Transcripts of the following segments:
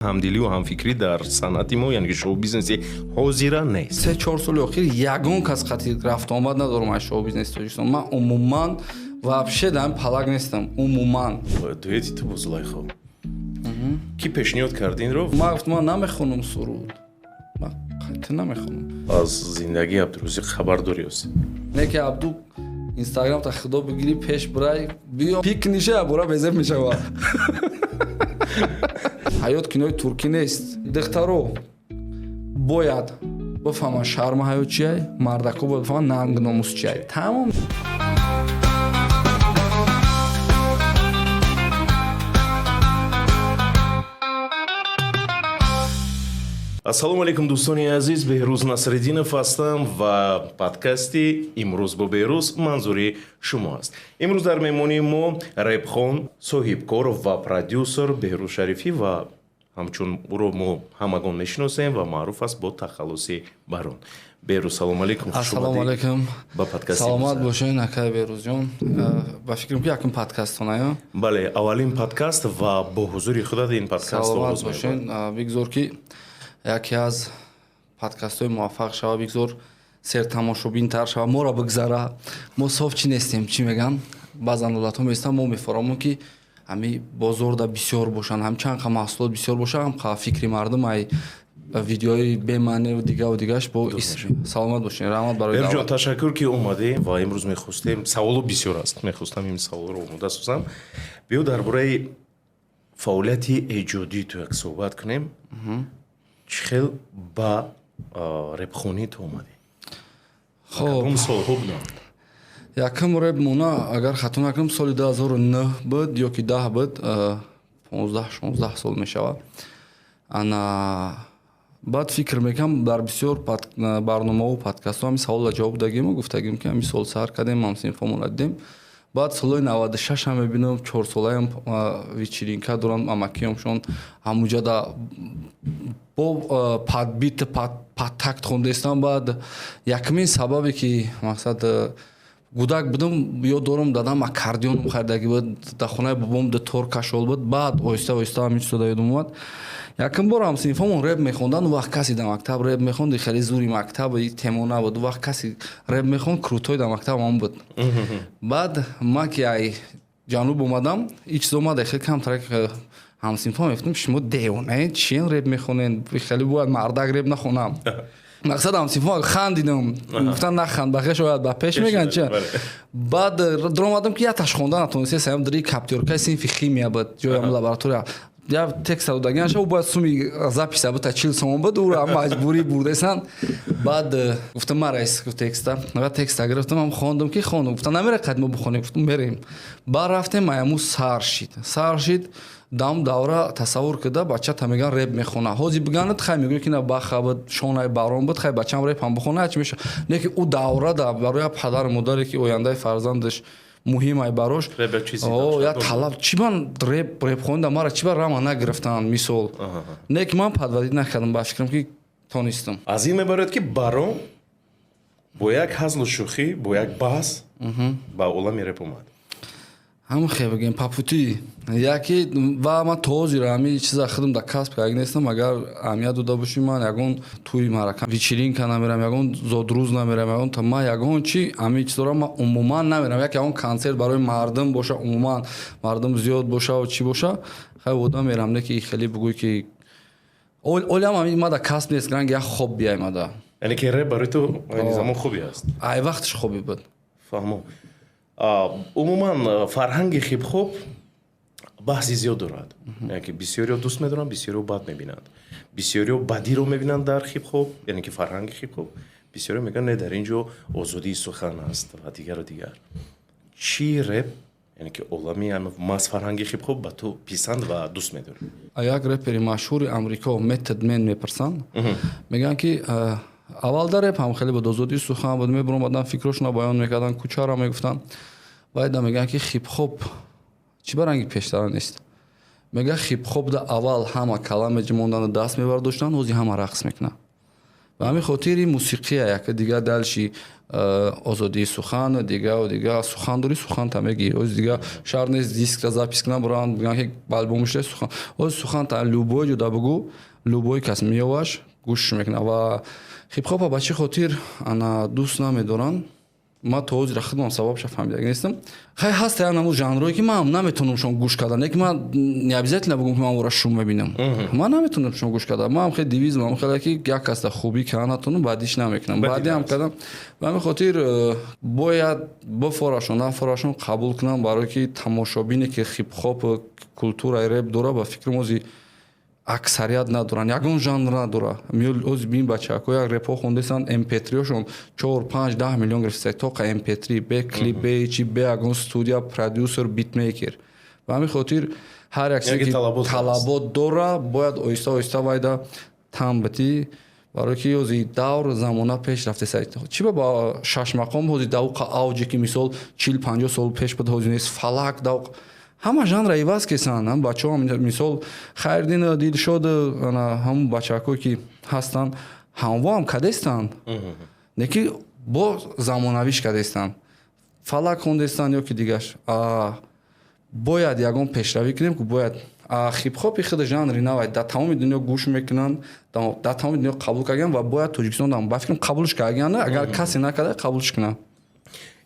Ҳамдилию ҳамфикрӣ дар санъати мо, яъне ки шоу-бизнеси ҳозира нест. 3-4 соли охир ягон кас қати рафтуомад надорам аз шоу-бизнеси Тоҷикистон. Ман умуман вообще дар ин палак нестам, умуман. Дуэти ту бо Зулайхо, кӣ пешниҳод кард инро? Ман гуфтам, ман намехонам суруд, ман қайта намехонам. Аз зиндагии Абдурозиқ хабар дорӣ ост? Не ки Абду Инстаграм та худо бигирӣ, пеш бирай, биё пик ниша, бора безеб мешава. Ҳаёт кинои туркӣ нест. Духтаро бояд бифаҳманд шарму ҳаё чиай, мардако бояд бифаҳманд нанг номус чиай. Тамом. Ассалому алайкум, дӯстони азиз, Беҳрӯз Насриддинов ҳастам ва подкасти «Имрӯз бо Беҳрӯз» манзури шумо аст. Имрӯз дар меҳмонии мо рэпхон, соҳибкор ва продюсер Беҳрӯз Шарифӣ ва ҳамчун ӯро мо ҳамагон мешиносем ва маъруф аст бо тахаллуси Барон. Беҳрӯз, салому алайкум. Ассалому алайкум. Ба подкасти. Саломат бошед, акай Беҳрӯзҷон. Ба фикрам, ки якум подкастона. Бале, аввалин подкаст ва бо ҳузури худат ин подкаст. Саломат бошед. Бигзор, ки яке аз подкастҳои муваффақ шава, бигзор сертамошобинтар шава, моро бигзара. Мо соф чӣ нестем, чӣ мегӯям, баъзан ҳолатҳо местам, мо мефаромем, ки ҳами бозорда бисёр бошанд, ҳам чанд қа маҳсулот бисёр боша, ҳам қа фикри мардум ай видеои бемаъниву дигаву дигаш бо. Саломат бошед, раҳмат барои. Беҳрӯзҷон, ташаккур, ки омадем ва имрӯз мехостем, саволо бисёр аст, мехостам ин саволро омода созам. Биё, дар бораи фаъолияти эҷодии ту як суҳбат кунем. Чӣ хел ба репхонӣ ту омадӣ? Хоб, солҳо буданд? Якум реп мона, агар хато накунам, соли 2009 буд ё ки 10 буд, 15-16 сол мешавад. Ана баъд фикр мекунам, дар бисёр барномаҳо, подкастҳо ҳамин саволро ҷавоб дагиму гуфтагим, ки ҳамин сол сар кардем, ҳамсинфомонро дидем. Баъд солҳои 96-ам мебинам, чорсолаям вечеринка дорам, амакиёмшон ҳамуҷада бо под бит, под такт хондаистам. Баъд якумин сабабе, ки мақсад, гудак будам, ёд дорам, дадам аккордеоном харидагӣ буд, дар хонаи бобом дутор кашол буд. Баъд оҳиста оҳиста ҳамин чизо ёдам омад. Якум бор ҳамсинфомон реп мехонданд. Он вақт касе дар мактаб реп мехонд, хеле зури мактаб темо набуд. Он вақт касе реп мехонд, крутой дар мактаб он буд. Баъд ман ки ай ҷануб омадам, ин чизо омада хеле камтарак. Ҳамсинфом мегуфтам: «Шумо девонаед, чиен реп мехонед? Хеле бояд мардак реп нахонам». Мақсад, ҳамсинфом хандидам, гуфтан: «Наханд, ба хеш ояд ба пеш», мегӯянд чи. Баъд даромадам, ки яташ хонда натонисте, саям дри каптёркаи синфи химия буд, ҷоям лаборатория, я текст додагиан ша, бояд суми записа бута 40 сомон буд, ура маҷбурӣ бурдесан. Баъд гуфтам: «Ма раис», гуфт, «текста». Баъд текста гирифтам, ҳам хондам, ки хондам. Гуфтам: «Намера қад мо бихонем?» Гуфтам: «Мерем». Баъд рафтем, аяму сар шид, сар шид. Дам давра тасаввур кида, бачата меган реп мехона. Ҳозир биганад, хай, мегӯяд, ки на баха буд, шонаи барон буд, хай, бачам реп ҳам бихона, чи меша. Не ки ӯ давра да барои падару модаре, ки ояндаи фарзандаш муҳим ай барош, я талаб чӣ, ман реп репхонда, мара чӣ ба рама нагирифтанд, мисол. Не ки ман подводить накардам, ба фикрам, ки тонистам. Аз ин мебарояд, ки Барон бо як ҳазлу шӯхӣ, бо як баҳс ба олами реп омад. Ҳамн хе бигем, по пути яки ва ман то ҳозир ҳами чиза худам дар касб карда нестам. Агар аҳамият дода бошӣ, ман ягон тӯи марака, вечеринка намерам, ягон зодрӯз намерам, ягон ман ягон чи ҳами чизора ман умуман намерам. Як ягон консерт барои мардум боша, умуман мардум зиёд боша, чӣ боша, хай, одам мерам. Не ки хеле бигӯй, ки олиам ҳами ма дар касб нест, ранги як хоб биаймада. Яъне ки реп барои ту айни замон хобӣ аст? Ай вақташ хобӣ буд. Фаҳмо. Умуман, фарҳанги хип-хоп баҳси зиёд дорад, яъне ки бисёриҳо дӯст медоранд, бисёриҳо бад мебинанд, бисёриҳо бадиро мебинанд дар хип-хоп, яъне ки фарҳанги хип-хоп. Бисёриҳо мегӯянд: «Не, дар ин ҷо озодии сухан аст» ва дигару дигар. Чӣ реп, яъне ки олами маҳз фарҳанги хип-хоп ба ту писанд ва дӯст медорӣ? Як репери машҳури Амрико, Method Man, мепурсанд, мегӯянд, ки аввал дар реп ҳам хеле буд, озодии сухан буд, мебуромадан, фикрошонро баён мекарданд, кӯчаро мегуфтанд. Баъда мегӯянд, ки хип-хоп чӣ ба ранги пештара нест? Мегӯяд: «Хип-хоп да аввал ҳама калам меҷимонданду даст мебардоштанд, ҳозир ҳама рақс мекунанд». Ба ҳамин хотир ин мусиқия яка дигар дальше. Озодии сухан, дигаву дига. Сухан дорӣ, суханта мегӣ. Оз дига шарт нест дискра запись кунам, буранд бигӯянд, ки ба альбом шуда сухан. Оз суханта любой ҷода бугӯ, любой кас меёваш, гӯш мекунад. Ва хипхопа ба чӣ хотир ана дӯст намедоранд, ман то ҳозира худам сабабша фаҳмидаги нестам. Хай, ҳаста як намуд жанрое, ки ман наметавонам шон гӯш кардан. Лекин ман не обязательно бугӯм, ки ман ора шум мебинам. Ман наметавонам шон гӯш кардан. Ман хеле девизм хеле, ки як каста хубӣ кардан натавонам, баъдиш намекунам, баъди ҳам кардам. Ба ҳамин хотир бояд бифорашон, нафорашон, қабул кунам, барое ки тамошобине, ки хипхоп, культураи реп дора, ба фикрам, ози аксарият надоранд, ягон жанр надора. Ози бин, бачаҳако як репҳо хондесанд, mp3-ошон 4, 5, 10 миллион гирифта, тоқа mp3, бе клип, бе чи, бе ягон студия, продюсер, битмейкер. Ба ҳамин хотир ҳар як чизе, ки талабот дора, бояд оҳиста оҳиста вайда тан битӣ, барое ки ҳози давр замона пеш рафтеса. Чӣ ба шашмақом ҳози давқа авҷе, ки мисол 40-50 сол пеш буд, ҳози нест. Фалак давқ, ҳама жанра иваз кесанд. Бачаҳо, мисол, Хайрдин, Дилшод, ҳамун бачаҳакое, ки ҳастанд, ҳамво ҳам кадестанд, не ки бо замонавиш кадестанд, фалак хондестанд ё ки дигаш. Бояд ягон пешравӣ кунем, ки бояд хипхопи худ жанри навай дар тамоми дунё гӯш мекунанд, дар тамоми дунё қабул кардагианд ва бояд Тоҷикистон ба фикрам қабулш кардагианд. Агар касе накарда, қабулш кунанд.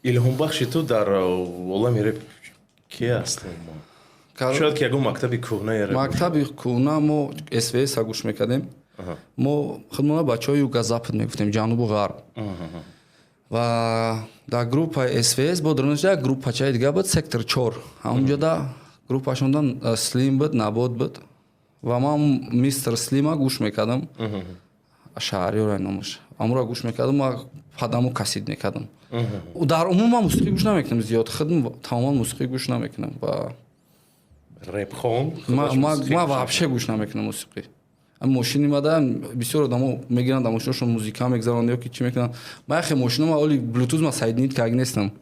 Илҳомбахши ту дар олами реп ки аст? Шояд ки ягон мактаби кӯҳнаи реп? Мактаби кӯҳна, мо СВС гӯш мекардем. Мо худмона бачаҳои юго-запад мегуфтем, ҷанубу ғарб. Ва дар группаи СВС бо дарунаш як группачаи дига буд, Сектор 4. Ҳамунҷода группашонда Слим буд, Набот буд ва ман Мистер Слима гӯш мекардам, Шаҳриёра номаш, амуро гӯш мекардам, ма падаму касид мекардам. Дар умум ман мусиқӣ гӯш намекунам зиёд, худм тамоман мусиқӣ гӯш намекунам ва Репхон? Ман вообще гӯш намекунам мусиқӣ. Мошини мада бисёр одамо мегиранд, дар мошинашон музыка мегзаронанд ё ки чӣ мекунанд. Ман яхе мошинома оли блютуз ма соединить карда нестам.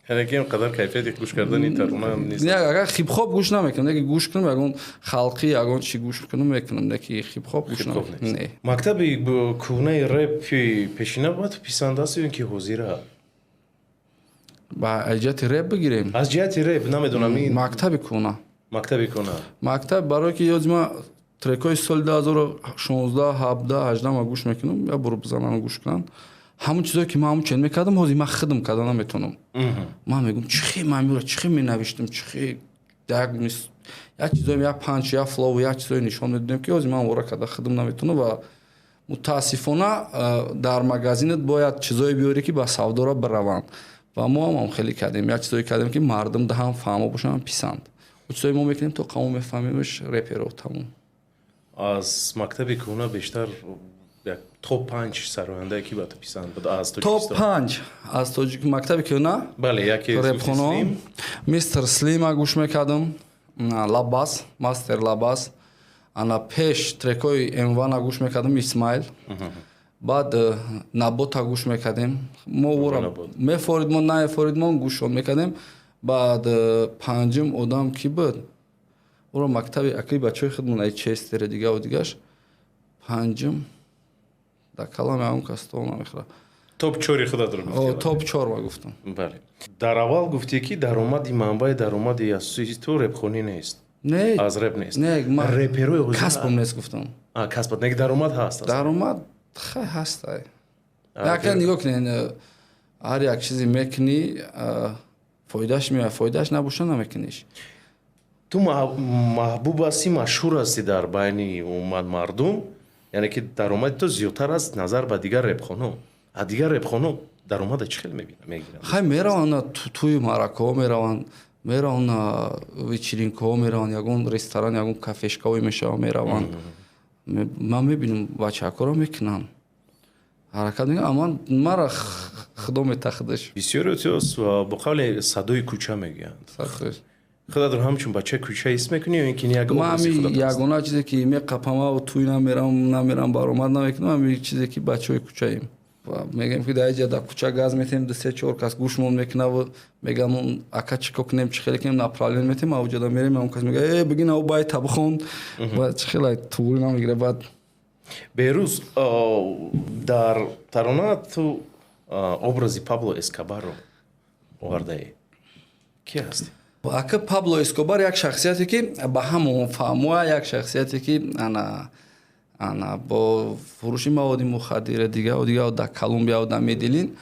Яъне ки ин қадар кайфияти гӯш кардани тарона нест? Не, агар хипхоп гӯш намекунам, неки гӯш кунам ягон халқӣ, ягон чӣ гӯш кунам, мекунам, неки хипхоп гӯш намекунам, не. Мактаби кӯҳнаи репи пешина бояд писанд аст ё ин ки ҳозира? Ба аз ҷиҳати реп бигирем? Аз ҷиҳати реп, намедонам, ин Мактаби кӯҳна. Мактаби кӯҳна. Мактаб, барое ки ёзи ма трекҳои соли 2016, 17, 18 ма гӯш мекунам, я буро бизанам, гӯш кунанд, ҳамон чизое, ки ман ҳамон чен мекардам, ҳозир ман худам карда наметавонам. Ман мегӯм, чӣ хе ман мира, чӣ хе менавиштам, чӣ хе як чизое, як панч, як флоу, як чизое нишон медодем, ки ҳозир ман ора карда худам наметавонам. Ва мутаассифона дар магазинат бояд чизое биёрӣ, ки ба савдора бираванд. Ва мо ҳам хеле кардем, як чизое кардем, ки мардум ҳам фаҳмо бошанд, ҳам писанд. Чизое мо мекунем, то қамо мефаҳмемш, реперо тамом. Аз мактаби кӯҳна бештар як топ панҷ сарояндае, ки ба ту писанд буд аз Топ Тоҷикистон? панҷ аз тоҷик мактаби кӯҳна? Бале, яке. Репхоно Мистер Слима гӯш мекардам, Лабас, Мастер Лабас, ана пеш трекҳои М1 гӯш мекардам, Исмаил, баъд Набота гӯш мекардем. Мо ӯра мефоридмон, наефоридмон, гӯшон мекардем. Баъд панҷум одам кӣ буд? Ӯро мактаби акли бачаҳои худмон, ай Честере, дигаву дигаш. Панҷум дар калами ҳамон кас то намехӯрад. Топ чори худатро гуфтӣ? Топ чор ма гуфтам. Бале, дар аввал гуфтӣ, ки даромади, манбаи даромади асосии ту репхонӣ нест. Не. Аз реп нест. Не. Реперои Касбам нест гуфтам. Касбат не, даромад ҳаст? Даромад хай ҳастай. Яка нигоҳ кунед, ҳар як чизе мекунӣ, фоидааш меояд, фоидааш набоша, намекуниш. Ту маҳбуб ҳастӣ, машҳур ҳастӣ дар байни умуман мардум, яъне ки даромади ту зиёдтар аст назар ба дигар репхоно. А дигар репхоно даромада чӣ хел мегиранд? Хай, мераванд тӯи маъракаҳо, мераванд вечеринкаҳо, мераванд ягон ресторан, ягон кафешкаҳое мешаванд, мераванд. Ман мебинам, бачаҳакоро мекунанд, ҳаракат мекунанд, аммо мара худо метахидаш. Бисёре бо қавли садои кӯча мегӯянд. Худатро ҳамчун бачаи кӯча ҳис мекунӣ ё ин ки як Ман ҳами ягона чизе, ки меқапамаву тӯй намерам, баромад намекунам, ҳами чизе, ки бачаҳои кӯчаем. Мегӯем, ки дар ҷа дар кӯча газ метем, ду, се, чор кас гӯшмон мекунаву мегӯям: «Ака, чӣ кор кунем, чӣ хеле кунем?» Направление метем, авҷода мерем, он кас мега: «Э, бигин, ав байта бихон». Баъд чӣ хеле туғри намегира баъд. Беҳрӯз, дар тарона ту Образи Пабло Эскобарро овардаӣ. Ки ҳастӣ? Ака, Пабло Эскобар як шахсияте, ки ба ҳамон фаҳмоа, як шахсияте, ки ана бо фурӯши маводи мухаддира, дигаву дига, дар Колумбия, дар Меделин.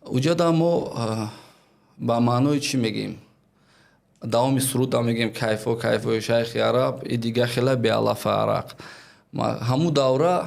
Уҷада мо ба маънои чӣ мегӯем, давоми суруда мегӯем: кайфо, кайфои шайхи араб и дига хела беалафа арақ. Ҳамун давра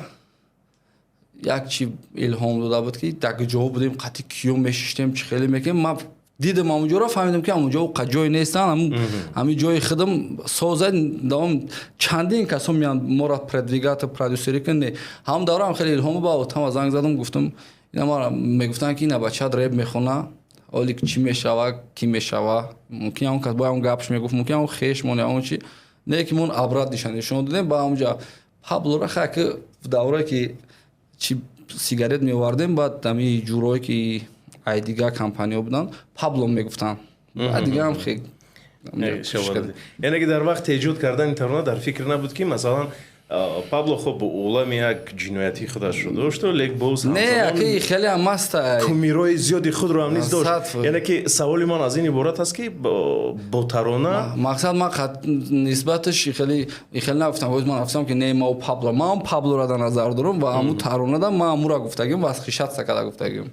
як чи илҳом дода буд, ки дар ҷо будем, қати киё мешиштем, чӣ хеле мекунем. Ман дидам ҳамунҷоро, фаҳмидам, ки ҳамунҷо қа ҷой нестан, ҳамин ҷои худам соза. Давом чандин касо меянд моро продвигать, продюсерӣ кун. Не, ҳамун давраам хеле илҳом ба отама занг задам, гуфтам, ина мара мегуфтанд, ки ина бачаат реп мехона, оли чӣ мешава, кӣ мешава? Мумкин ҳамон кас бо ҳамон гапш мегуфт, мумкин ҳамон хешмон, ҳамон чи не, ки мон обратно нишон додем. Ба ҳамунҷа Паблора ха ки даврае ки чи сигарет меовардем, баъд ҳами ҷурое ки ай дигар компаниҳо буданд, Пабло мегуфтанд, баъд дигаам хе. Яъне ки дар вақти эҷод кардани тарона дар фикр набуд, ки масалан, Пабло хоб олами як ҷиноятии худашро дошту, лек боз Не, аки хеле ҳам аста. кумирои зиёди худро ҳам низ дошт. Яъне ки саволи ман аз ин иборат аст, ки бо тарона Мақсад, ман нисбаташ хеле нагуфтам. Боз ман гуфтам, ки не, ма Пабло, ман Паблоро дар назар дорам ва ҳамун таронада ман ҳамура гуфтагим, восхищаться карда гуфтагим,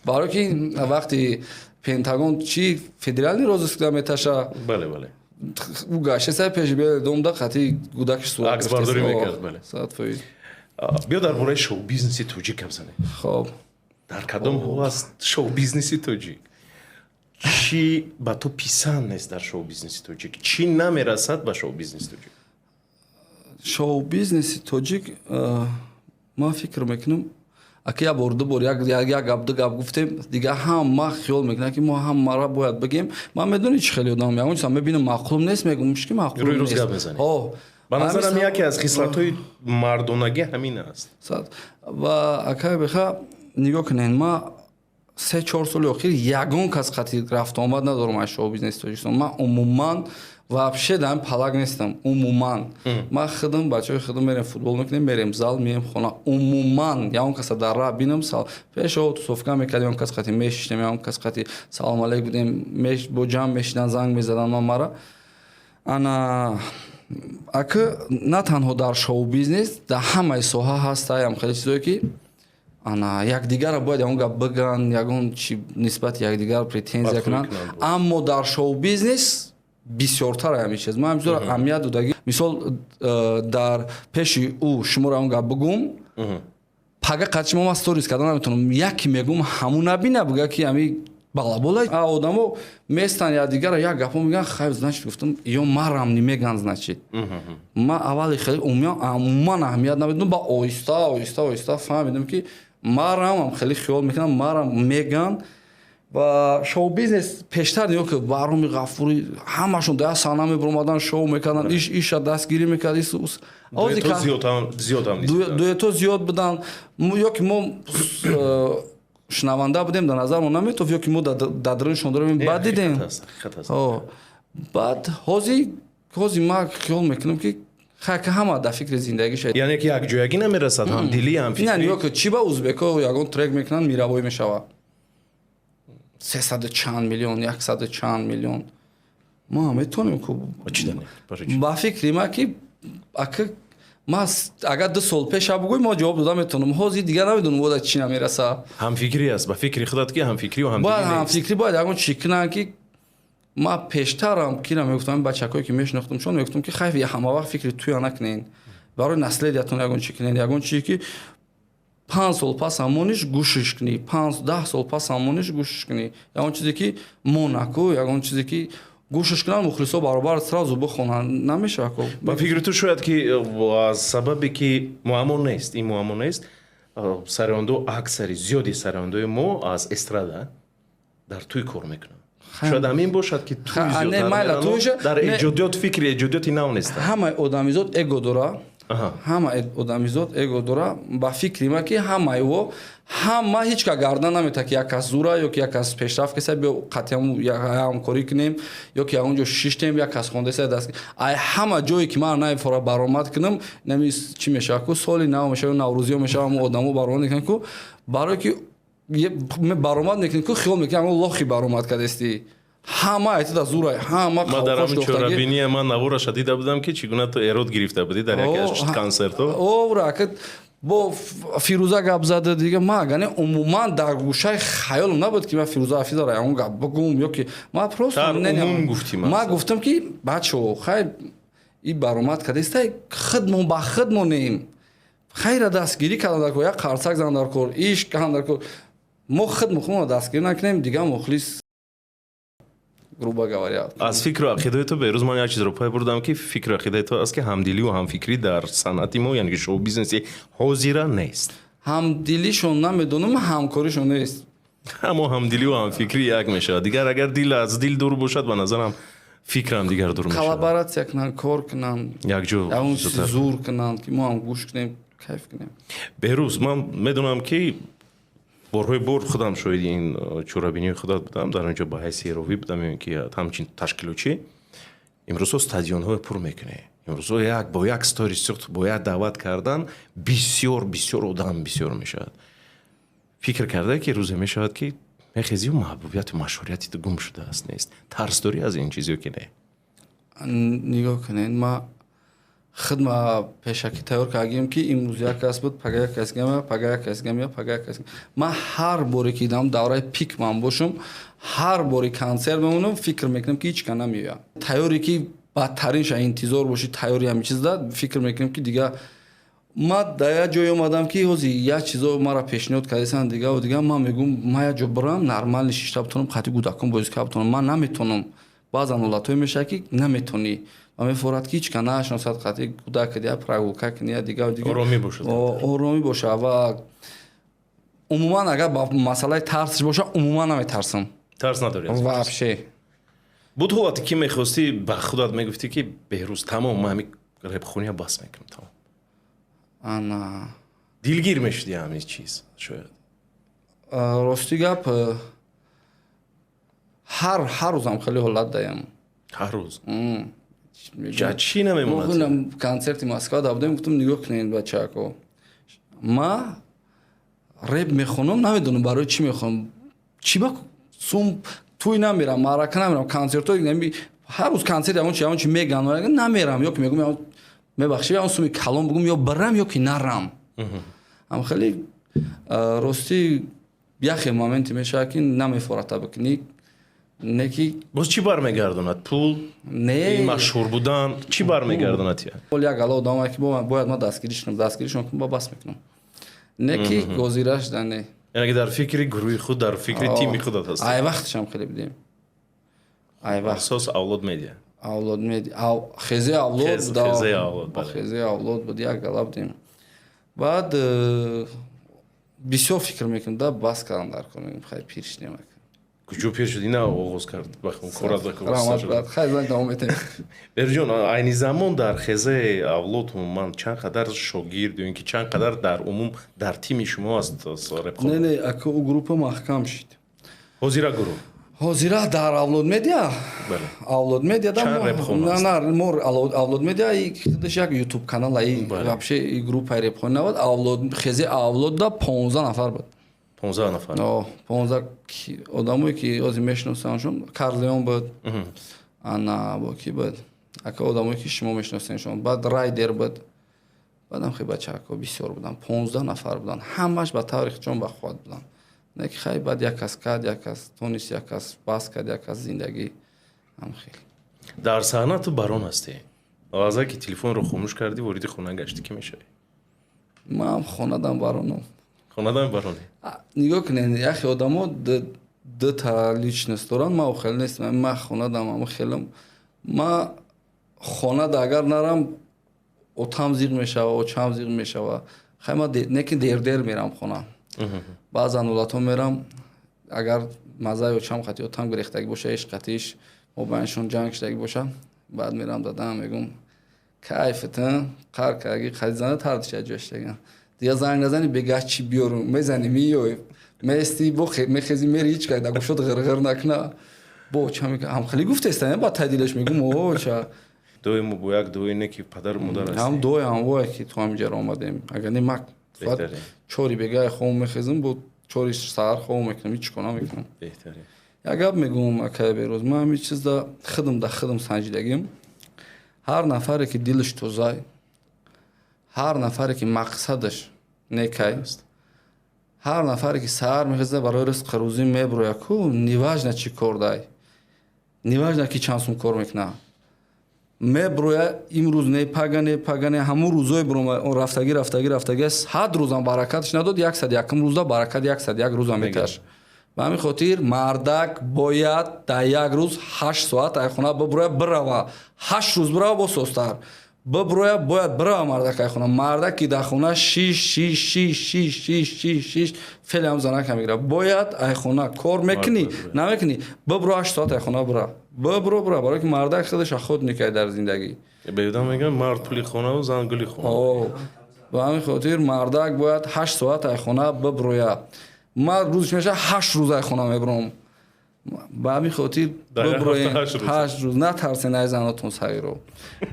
барое ки вақти Пентагон чи федеральный розыск меташа. Бале, бале. Ӯ гаштеса пеши домда, қати гудакиш сурат аксбардорӣ мекард, бале. 100%. Биё, дар бораи шоу-бизнеси тоҷик гап занем. Хоб. Дар кадом ҳол аст шоу-бизнеси тоҷик? Чӣ ба ту писанд нест дар шоу-бизнеси тоҷик? Чӣ намерасад ба шоу-бизнеси тоҷик? Шоу-бизнеси тоҷик, ман фикр мекунам, ака, як бор, ду бор як гап, ду гап гуфтем, дига ҳама хиёл мекунад, ки мо ҳамаро бояд бигем. Ман медонӣ, чӣ хеле одам ягон чиза мебинам, маъқулм нест, мегӯм, ки маъқул Рӯз гап мезанӣ. Ба назарам, яке аз хислатҳои мардонагӣ ҳамин аст. Ва, акай беха, нигоҳ кунед, ма 3-4 соли охир ягон кас қати рафтуомад надорам аз шоу-бизнеси Тоҷикистон. Ман умуман вообще дар ин палак нестам. Умуман ман худам, бачаҳои худам мерем, футбол мекунем, мерем зал, меем хона. Умуман ягон каса дар раҳ бинам, пешо тусовка мекардем, ягон кас қати мешиштем, ягон кас қати салом алейк будем, бо ҷамъ мешидан, занг мезадан. Ман мара ана, ака, на танҳо дар шоу-бизнес, дар ҳамаи соҳа ҳастаям хеле чизое, ки ана якдигарро бояд ягон гап биган, ягон чи нисбати якдигар претензия кунанд, аммо дар шоу-бизнес бисёртар ҳамин чиз. Ман ҳамчизоро аҳамият додагӣ. Мисол, дар пеши ӯ шуморо ягон гап бигӯм, пага қати шумо ман сторис карда наметавонам. Яке мегӯм, ҳамун набина, буга, ки ҳами балабола одамо местанд, якдигарро як гапо мегӯянд. Хайр, значит, гуфтам, ё марам немеган, значит, ман аввали хеле умуман аҳамият намедодам, ба оҳиста оҳиста оҳиста фаҳмидам, ки марам хеле хиёл мекунам, марам меган. Ва шоу-бизнес пештар нигоҳ ки Баҳроми Ғафурӣ, ҳамашон дар саҳна мебуромадан, шоу мекарданд, иш иша дастгирӣ мекард. Дуэто зиёд буданд, ё ки мо шунаванда будем, дар назармон наметофт, ё ки мо дар даруншон дорем. Баъд дидем, баъд ҳози ман хиёл мекунам, ки хайка, ҳама дар фикри зиндагиша. Яъне ки якҷоягӣ намерасад, ҳамдилӣ, ҳамфикрӣ. Нигоҳ ки чӣ ба узбеко ягон трек мекунанд, мировой мешавад, сесаду чанд миллион, яксаду чанд миллион. Мо метавонем ку. Ба фикри ма, ки ака, ма агар 2 сол пеша бугӯй, мо ҷавоб дода метавонам. Ҳозир дигар намедонам, ода чӣ намераса. Ҳамфикрӣ аст, ба фикри худат, ки ҳамфикрию ҳамдилӣ. Бояд ҳамфикрӣ, бояд ягон чӣ кунанд, ки ма пештарам кира мегуфтам, бачакое ки мешинохтам, чон мегуфтам, ки хайф, ҳама вақт фикри туя накунен, барои наследие ятон ягон чӣ кунен, ягон чӣ ки 5 сол пас ҳамониш гӯшиш кунӣ, 5-10 сол пас ҳамониш гӯшиш кунӣ, ягон чизе ки монаку, ягон чизе ки гӯшиш кунанд, мухлисо баробар сразу бихонанд, намешавад ко. Ба фикри ту, шояд ки аз сабабе ки муаммо нест, ин муаммо нест, сарояндо, аксари зиёди сарояндои мо аз эстрада дар туй кор мекунанд, шояд ҳамин бошад, ки туй зиёдтар, дар эҷодиёт фикри эҷодиёти нав нестанд. Ҳамаи одамизод эго дора, ҳама одамизод эго дора. Ба фикри ма, ки ҳамаи во ҳама ҳеҷ ка гардан намета, ки як кас зура ё ки як кас пешрафт кеса, биё қатъиам ҳамкорӣ кунем, ё ки ягон ҷо шиштем, як кас хондаеса даст. Ай ҳама ҷое ки ман наифора баромад кунам, нами чӣ мешавад ку, соли нав мешава, наврӯзиё мешава, ҳамо одамо баромад мекунанд ку, барое ки Баромад мекунӣ ку, хиёл мекунӣ ҳамон лохи баромад кардасти, ҳама айтида зурай, ҳама. Ман дар ҳамин чорабиния ман навораша дида будам, ки чӣ гуна ту эрод гирифта будӣ дар яке аз консертҳо. Овра бо Фирӯза гап зада. Дига ма агане умуман дар гӯшаи хаёлам набуд, ки ман Фирӯза Ҳафизара ягон гап бигӯм ё ки ман просто умум гуфтӣ. Ман гуфтам, ки бачо, хай, и баромад кардастай, худмон ба худмонем, хайра дастгирӣ кардан дар кор, як қарсак зан дар кор, иш кан дар кор. Мо худмо худмонро дастгирӣ накунем, дига мухлис, грубо говоря. Аз фикру ақидаи ту, Беҳрӯз, ман як чизро пай бурдам, ки фикру ақидаи ту аст, ки ҳамдилию ҳамфикрӣ дар санъати мо, яъне ки шоу-бизнеси ҳозира, нест. Ҳамдилишон намедонам, ҳамкоришон нест. Аммо ҳамдилию ҳамфикрӣ як мешавад. Дигар агар дил аз дил дур бошад, ба назарам, фикрам дигар дур мешавад. Коллаборатсия кунанд, кор кунанд. Якҷо. Ягон зур кунанд, ки мо ҳам гӯш кунем, кайф кунем. Беҳрӯз, ман медонам, ки борҳои бор худам шоҳиди ин чорабинии худат будам, дар он ҷо ба ҳайси ровӣ будам ё ки ҳамчин ташкилотчӣ. Имрӯзҳо стадионҳое пур мекунӣ, имрӯзҳо як бо як сторис бо як даъват кардан бисёр бисёр одам бисёр мешавад. Фикр карда, ки рӯзе мешавад, ки мехезию маҳбубияту машҳурияти ту гум шудааст, нест? Тарс дорӣ аз ин чиз ё ки не? Нигоҳ кунед, ма худма пешакӣ тайёр кардагим, ки имрӯз як кас буд, пага як кас гамя, пага як кас гамя, пага як кас. Ман ҳар боре ки дам давраи пик ман бошам, ҳар боре консерт мемонам, фикр мекунам, ки ҳеч ка намеояд. Тайёре, ки бадтаринша интизор бошӣ, тайёри ҳамин чиз да фикр мекунам, ки дига ма дар як ҷое омадам, ки ҳозир як чизо мара пешниҳод кардасанд, дигаву дига. Ман мегӯм, ман як ҷо бирам, нормально шишта битонам, қати кӯдакон бозӣ карда битонам. Ман наметонам. Баъзан ҳолатҳое мешавад, ки наметонӣ ва мефорад, ки ҳеч ка нашиносад, қати кӯдак я прогулка кунӣ, я дигаву дига. Оромӣ бошад. Оромӣ бошад. Ва умуман, агар ба масъалаи тарсиш бошад, умуман наметарсам. Тарс надорӣ? Вообще. Буд ҳолате, ки мехостӣ, ба худат мегуфтӣ, ки Беҳрӯз, тамом, ман ҳамин репхония бас мекунам, тамом? Ана. Дилгир мешудӣ ҳамин чиз шояд? Рости гап, ҳар рӯзам хеле ҳолат даям. Ҳар рӯз чӣ намемонад? Консерти Москва да будем, гуфтам: «Нигоҳ кунед, бачако, ма реп мехонам, намедонам барои чӣ мехонам, чӣ ба сум тӯй намерам, маърака намерам, консертҳо, ҳар рӯз консерт, ягон чи, ягон чи меган, намерам, ё ки мегӯм, мебахшед, ягон суми калон бугум, ё барам, ё ки нарам». Ам хеле, ростӣ, яхе моменте мешавад, ки намефората бикунӣ, не ки. Боз чӣ бармегардонад? Пул? Не. Машҳур будан чӣ бармегардонад? Як гала одамае, ки бояд ма дастгириш кунам, дастгиришон кунам, ба бас мекунам, не ки гозираш да не. Яъне ки дар фикри гурӯҳи худ, дар фикри тими худат ҳаст. Ай вақтшам хеле будем, ай вақт. Асос Авлод Медиа. Авлод Медиа, Хезе Авлод. Хезе Авлод. Хезе Авлод буд, як гала будем. Баъд бисёр фикр мекунам да, бас кардам дар кор, мегӯм, хай, пир шудем. Куҷо пир шуд? Ина оғоз кард. Хай, занг давом метем. Берҷон, айни замон дар Хезаи Авлод умуман чанд қадар шогирд ё ин ки чанд қадар дар умум дар тими шумо аст? Не, не, ака, ӯ группа маҳкам шид. Ҳозира гурӯҳ? Ҳозира дар Авлод Медиа, Авлод Медиа мо, Авлод Медиа худаш як Ютуб канал, вообще группаи репхони набуд. Авлод, Хези Авлод да 15 нафар буд. 15 нафар? 15 одамое, ки ҳозир мешиносамшон. Карлеон буд, ана бо ки буд, ака, одамое, ки шумо мешиносеншон. Баъд Райдер буд, баъдам хеле бачаҳако бисёр буданд, 15 нафар буданд, ҳамаш ба таври ҷон бахувват буданд. Не ки хай, баъд як кас кард, як кас тонист, як кас бас кард, як кас зиндагӣ ҳам хел. Дар саҳна ту барон ҳастӣ. Лаҳзае ки телефонро хомӯш кардӣ, вориди хона гаштӣ, кӣ мешавӣ? Ман хонадам баронам. Хонадам баронӣ? Нигоҳ кунед, яхе одамо дута личность доранд, ман хеле нестам. Ман хонадам ама хелам. Ма хонада агар нарам, отам зиқ мешава, очам зиқ мешава. Хай, ма не ки дер-дер мерам хона, баъзан ҳолатҳо мерам, агар маззаи очам қати отам гирехтагӣ боша, иш қатиш мобайншон ҷанг шудагӣ боша, баъд мерам, дадам мегум: «Кайфата қар кардаги, қади зана тардиша ҷоштаган, дигар занг назани, бегаҳ чӣ биёрум, мезани, миёй, меести, бо мехези, мери, ҳеч кай да гӯшот ғирғир накна». Бо оча мега: «Ҳамхелӣ гуфтеста?» Баъд тай дилаш мегум: «Оча». Доимо бо як дуои не ки падару модар ҳастӣ. Ҳам дуои ҳамвое, ки то ҳаминҷаро омадем. Агар не, ма соат 4-и бегаи хом мехезам, бо 4-и саҳар хоб мекунам, ҳеч кор намекунам. Беҳтарин. Як гап мегӯм, акай Бероз, ман ҳамин чизда худам да худам санҷидагим. Ҳар нафаре ки дилаш тозай, ҳар нафаре ки мақсадаш некай, ҳар нафаре ки саҳар мехеза, барои ризқи рӯзӣ меброя ку, неважно чӣ кор дай, неважно ки чанд сум кор мекуна, меброя, имрӯз не, пага не, пага не, ҳамун рӯзое бирома, рафтагӣ, рафтагӣ, рафтагӣ, 100 рӯзам баракаташ надод, 101-ум рӯза баракат 101 рӯза меташ. Ба ҳамин хотир мардак бояд дар як рӯз 8 соат ай хона биброя, бирава, 8 рӯз бирава, бо состар биброя, бояд бирава мардак ай хона. Мардак ки дар хона шиш шиш шиш шиш шиш шиш шиш, фелиам занака мегира. Бояд ай хона кор мекунӣ, намекунӣ, бибро, 8 соат ай хона бира, бибро, бира, барое ки мардак худаш охотник ай дар зиндагӣ. Беҳуда мегӯям, мард пули хонаву зан гули хона. Ба ҳамин хотир мардак бояд 8 соат ай хона биброя. Ман рӯзш меша, 8 рӯз ай хона мебиром. Ба ҳамин хотир биброен, 8 рӯз натарсен ай занотон, сағиро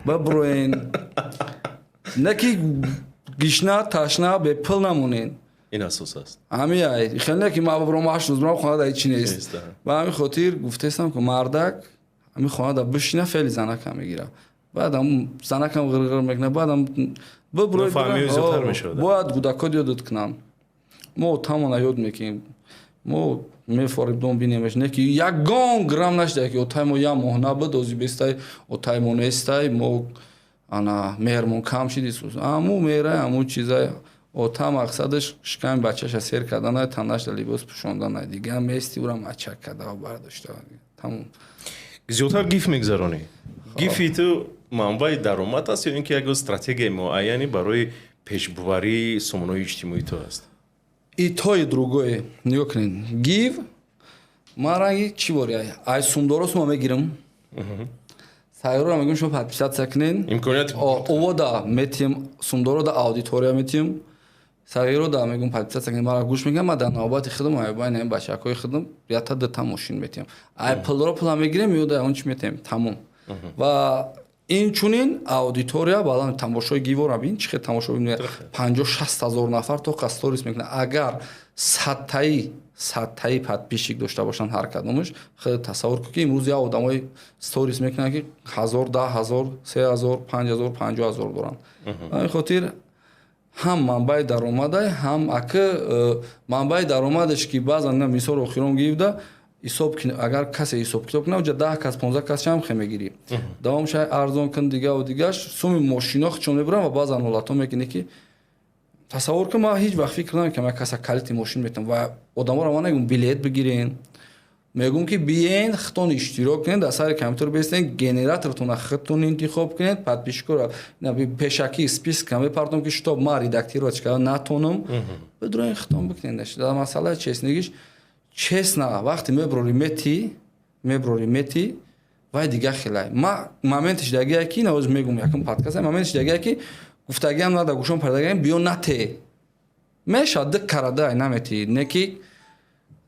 биброен, не ки гишна ташна бепул намонен. Ин асос аст. Ҳамин ай хеле не ки ман бибром, 8 рӯз биром, хона дар ҳечи нест. Ба ҳамин хотир гуфтестам, ки мардак ҳамин хона дар бишина, феъли занака мегира, баъдам занакам ғирғир мекунад, баъдам биброед. Бояд кӯдакот ёдат кунанд. Мо тамона ёд мекунем, мо мефорем, дом бинемеш, не ки ягон грамм нашуда ки отай мо як моҳ набуд, ози бестай, отай мо нестай, мо ана меҳрмон кам шиди. Аму меҳрай, аму чизай. Ота мақсадаш шиками бачаша сер карданай, танашда либос пӯшонданай, дига мести ура мачак карда бардошта, тамом. Зиёдтар гиф мегузаронӣ. Гифи ту манбаи даромад аст ё ин ки як стратегияи муайяне барои пешбуварии сомонаҳои иҷтимоии ту аст? И то, и другое. Нигоҳ кунед, гив ман ранги чӣ бори, ай сумдоро сума мегирам, сайроро мегӯм, шумо подписаться кунед. Имконияти. Овода метиҳем, сумдоро да аудитория метиҳем, сағиро да мегӯм, подписаться кунед, мара гӯш мегӯям. Ман дар навбати худам айбайни бачакҳои худам якта дута мошин метиҳем, ай пулдоро пула мегирем ё да он чи метиҳем, тамом. Ва инчунин аудитория баланд, тамошои гивора бин, чӣ хел тамошо, 50-60 ҳазор нафар то қа сторис мекунад. Агар садтаи садтаи подписчик дошта бошанд ҳар кадомаш, худ тасаввур кун, ки имрӯз як одамои сторис мекунанд, ки ҳазор, 10 000, 3000, 5000, 50 000 доранд. Ба ин хотир ҳам манбаи даромадай, ҳам аки манбаи даромадаш, ки баъзан мисол охирон гирифта ҳисоб, агар касе ҳисоб китоб кунад, уҷа 10 кас, 15 кас чам хе мегирӣ, давом шай арзон кун, дигаву дигаш, суми мошино чон мебурам. Ва баъзан ҳолатҳо мекунӣ, ки тасаввур кун, ман ҳеҷ вақт фикр намекунам, як каса калити мошин метам ва одаморо ман нагӯм билет бигирен, мегӯм, ки биен, худтон иштирок кунед, дар сари компютер бестен, генератортона худтон интихоб кунед, подписчик ора пешакӣ списка мепартом, ки чтоб ман редактировать карда натонам, бидуроен, худтон бикунед. Дар масъалаи честный гиш, честно, вақте меброри мети, меброри мети, вай дига хелай. Ма моментиш дагия, ки навоз мегум, якум подкаст моментиш дагия, ки гуфтагиам нада, гӯшон пардагиам, биё нате мешад, ды карада намети, неки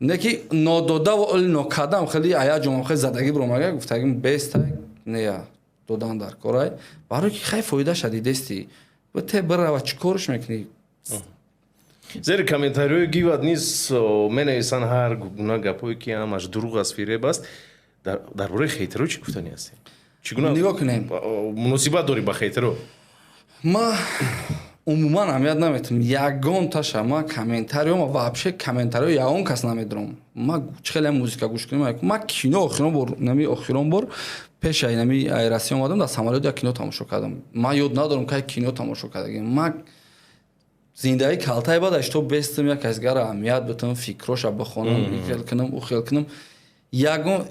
неки нододаву оли нокардам, хеле ая ҷомам, хеле задагӣ биромага, гуфтагим бестай, нея додан дар корай, барои ки хай фоидаша дидести, те бирава, чӣ корш мекунӣ? Зери комментариҳои гивад низ менависанд ҳар гуна гапҳое, ки ҳамаш дурӯғ аст, фиреб аст. Дар бораи хейтеро чӣ гуфтанӣ ҳастем? Чӣ гуна Нигоҳ кунем. муносибат дорӣ ба хейтеро? Ма умуман аҳамият наметам ягон таша. Ма комментарио, ма вообще комментарио ягон кас намедорам. Ма чӣ хеле музика гӯш кунем, ма кино охирон бор, нами охирон бор пеш ай нами ай Россия омадам, дар самолёт як кино тамошо кардам. Ма ёд надорам, кай кино тамошо кардагим. Ма зиндагӣ калтаи баъд то бестам, як касгара аҳамият битам, фикроша бихонам, ихел кунам, ӯ хел кунам, ягон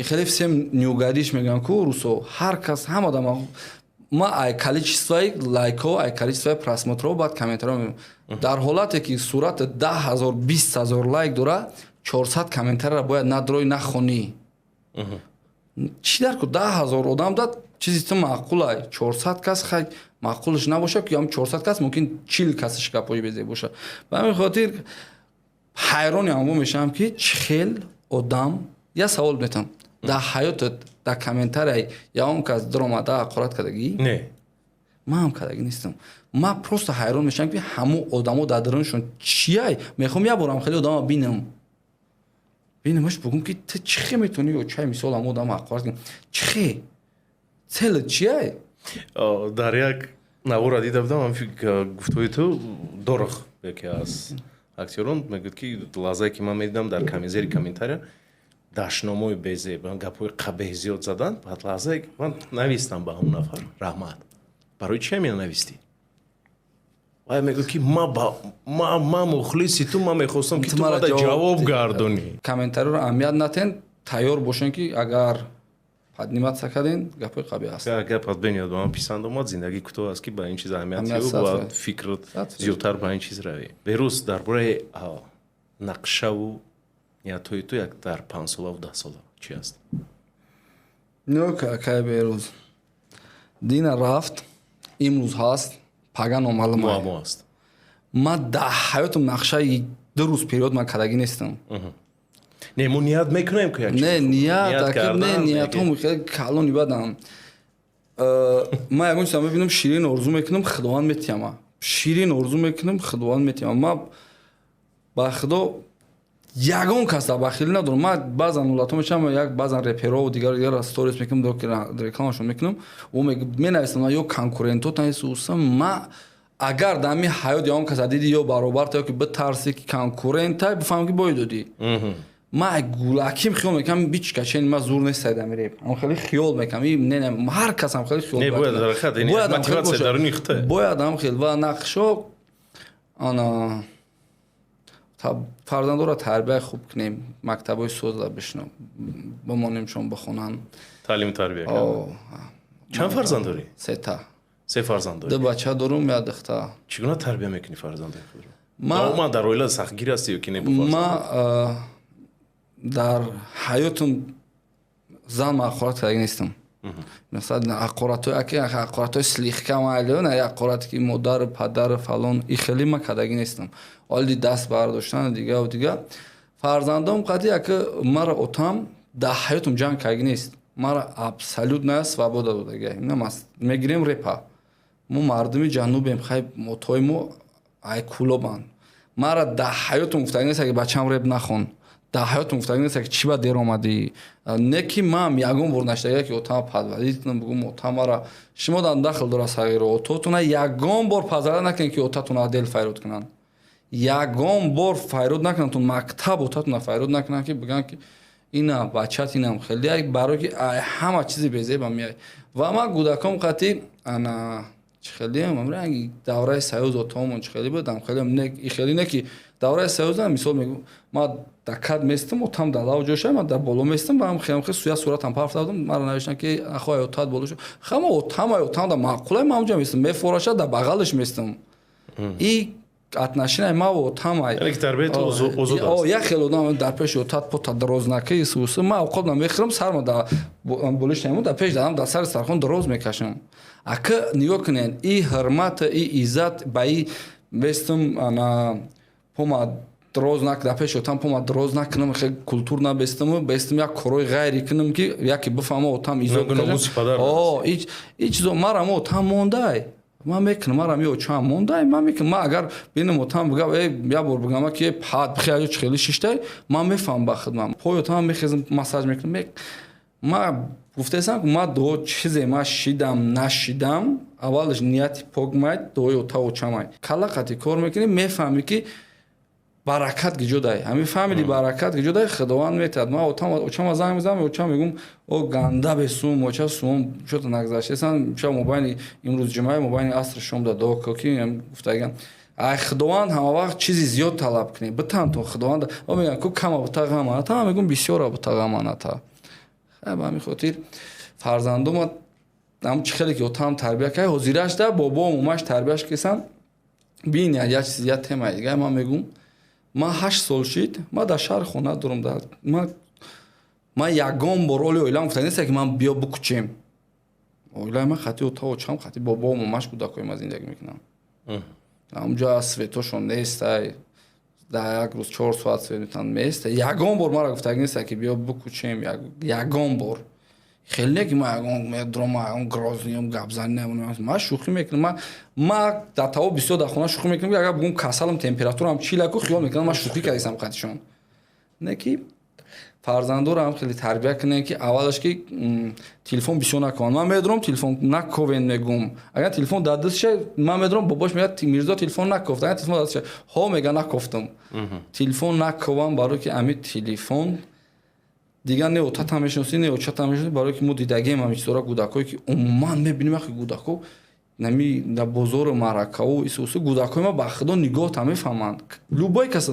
хеле всем не угодишь, мегӯям ку русо. Ҳар кас, ҳама одам, ма ай количествои лайкҳо, ай количествои просмотрҳо баъд комментариҳо мебинам. Дар ҳолате ки сурати 10 000, 20 000 лайк дора, 400 комментарияро бояд надрои, нахонӣ. Чӣ дар ку 10 000 одам дад чизи ту маъқулай, 400 кас хай маъқулш набошад, ки ҳам 400 кас мумкин 40 касаш гапҳои безеб бошад. Ба ҳамин хотир ҳайрони амво мешавам, ки чӣ хел одам. Як савол метам: дар ҳаётат дар комментарияи ягон кас даромада ҳақорат кардагӣ? Не. Ман ҳам кардагӣ нестам. Ман просто ҳайрон мешавам, ки ҳамун одамо дар дарунашон чияй. Мехоҳам як борам хеле одама бинам, бинамаш, бугум, ки ту чӣ хе метавонӣ ё чай, мисол, ҳамун одама ҳақорат кунӣ? Чӣ хе, цель чияй? Дар як навора дида будам гуфтҳои ту. Дорох, яке аз актёрон, мегӯяд, ки лаҳзае ки ман медидам, дар зери комментария дашномои безеб, гапҳои қабеҳ зиёд заданд, баъд лаҳзае ман навистам ба ҳамон нафар: «Раҳмат, барои чи ҳамина навистӣ?» Вай мегӯяд, ки ма мухлиси ту, ман мехостам, ки ту мада ҷавоб гардонӣ. Комментариро аҳамият натен, тайёр бошен, ки агар подниматься карден, гапҳои қабеҳ ҳаст. Гапат бениёд ба ман писанд омад. Зиндагӣ кӯтоҳ аст, ки ба ин чиз аҳамият бояд, фикрат зиёдтар ба ин чиз равӣ. Беҳрӯз, дар бораи нақшаву ниятҳои ту як дар 5-солаву 10-сола чӣ аст? Акай Беҳрӯз, дина рафт, имрӯз ҳаст, пага номаълум. Муаммо аст. Ман дар ҳаётам нақшаи 2 рӯз вперёд ман кардагӣ нестам. Не, мо ният мекунем ки Не, ният не, ниятҳом хеле калони бадам. Ман ягон чиза мебинам, ширин орзу мекунам, Худованд метиҳама. Ширин орзу мекунам, Худованд метиҳама. Ман ба Худо ягон кас дар бахилӣ надорам. Ман баъзан ҳолатҳо мешавам, як баъзан реперову дигар дигар сторис мекунам, рекламашон мекунам, менависам: «Ё конкурентотан исусам». Ма агар дар ҳамин ҳаёт ягон каса диди ё баробарта, ё ки битарси, ки конкурентай, бифаҳм, ки бой додӣ. Ман гулаким хиёл мекунам, бичкачен ма зур нестай дар реп. Ам хеле хиёл мекунам, не, ҳар касам хеле хиёл. Бояд ам хел ва нақшо ана фарзандоро тарбияи хуб кунем, мактабҳои соза бишно бимонемшон, бихонанд. Таълиму тарбия. Чанд фарзанд дорӣ? Сета. Се фарзанд дорӣ? Ду бача дорум, як духтар. Чӣ гуна тарбия мекунӣ фарзандои худро? Ман дар оила сахтгир ҳастӣ ё ки не? Ма дар ҳаётум зан ҳақорат кардаги нестам. Масалан, ҳақоратҳои слегка майли, на ҳақорате, ки модару падару фалон и хеле ма кардаги нестам. Оли даст бардоштан, дигаву дига. Фарзандом қади яки мара отам дар ҳаётум ҷанг кардаги нест. Мара абсолютная свобода додага. Мегирем репа, мо мардуми ҷанубем, хай, отҳои мо ай Кӯлобанд. Мара дар ҳаётум гуфтаги нест, ки бачам реп нахон. Дар ҳаётум гуфтаги нест, ки чӣ ба дер омадӣ. Не ки ман ягон бор наштага, ки отама подводить кунам, бугум отам мара. Шумо дар дахл дора, сағиро, ототуна ягон бор пазара накунед, ки отатуна отдел файрод кунанд. Ягон бор файрод накунанд, мактаб отатуна файрод накунанд, ки бигӯянд, ки ина бачат инам хеле, барое ки ҳама чизи безеба меяй. Ва ман кӯдаком қатӣ ана чӣ хеле ранги давраи союз отаомон чӣ хеле будам, хеле хеле не, ки давраи союзам, мисол мегӯ, ман дар кад местам, отам дар лав ҷоша, ман дар боло местам, ба ҳам хеле суя суратам парфта будам. Мара навиштан, ки ахои отат боло шо. Хама отам ай отам да маъқулай, ман ҳамҷа местам, мефораша, дар бағалаш местам. И отношения ма отам ай. Як хел одам дар пеши отат пота дароз накӣ сусу. Ман овқот намехӯрам, сарма дар болиш намо, дар пеш дадам, дар сари сархон дароз мекашам. Ака, нигоҳ кунед, и ҳурмат, и иззат ба и бестум ана пома дроз нак, дар пеши отам пома дроз накунам, хеле культур набестаму бестум, як корҳои ғайри кунам, ки яке бифаҳма, отам иззат. И чизо марам отам мондай, ман мекунам, марам ё чам мондай, ман мекунам. Ман агар бинам, отам бигам, э, як бор бигама, ки пад бихе хеле шиштай, ман мефаҳмам ба худман, пои отам мехезам, массаж мекунам. Ма гуфтаестам, ки ма дуо чизе ма шидам нашидам, аввалаш нияти пок майд, дуои ота очамай. Кала қати кор мекунӣ, мефаҳмӣ, ки баракат гиҷо дай. Ҳамин фаҳмиди, баракат гиҷо дай, Худованд метиҳад. Ман отам очама занг мезанам, очам мегум: «О, ганда бесум, оча, сумом чото нагзаштесан, ша мобайни имрӯз ҷумъа, мобайни аср шом да дуо ки гуфтаган». Ай Худованд ҳама вақт чизи зиёд талаб кунӣ, битан то Худованд. О, мегӯям ку кама бута ғаманата, ман мегӯм бисёра бута ғаманата. Хай, ба ҳамин хотир фарзандома ҳам чӣ хеле ки отам тарбия кард, ҳозираш да бобо момаш тарбияш кисан. Бин, як чиз, як темаи дига ман мегӯм. Ман 8 сол шид, ман дар шаҳри хона дорам. Ман ягон бор оли оилам гуфта неста, ки ман биё бикучем. Оилаи ман хати ота очам, хати бобо момаш, кӯдакҳои ман зиндагӣ мекунам. Ҳамҷо светошон нестай, дар як рӯз 4 соат свет метан места. Ягон бор мара гуфтагӣ неста, ки биё бикучем. Ягон бор. Хеле не ки ма ягон медром, ма ягон грозный ам, гапзанӣ. Ма шӯхӣ мекунам. Ма дар таво бисёр дар хона шӯхӣ мекунам, ки агар бугум, касалам, температурам чилаку, хиёл мекунам, ма шӯхӣ кардисам қатишон. Не ки фарзандорам хеле тарбия кунем, ки аввалаш ки телефон бисёр накунанд. Ман медурам, телефон наковен мегум. Агар телефон дар дастша, ман медурам, бобош мегӯяд: «Мирзо телефон накофт». Агар телефон дар дастша, ҳо, мега, накофтам. Телефон наковам, барое ки ами телефон дигар не отата мешиносӣ, не очата мешиносӣ, барое ки мо дидагием ҳами чизора, кӯдакое ки умуман мебинем, ахи кӯдако нами дар бозору маъракаву исусу, кӯдакои ма ба худо нигоҳта мефаҳманд. Любой кас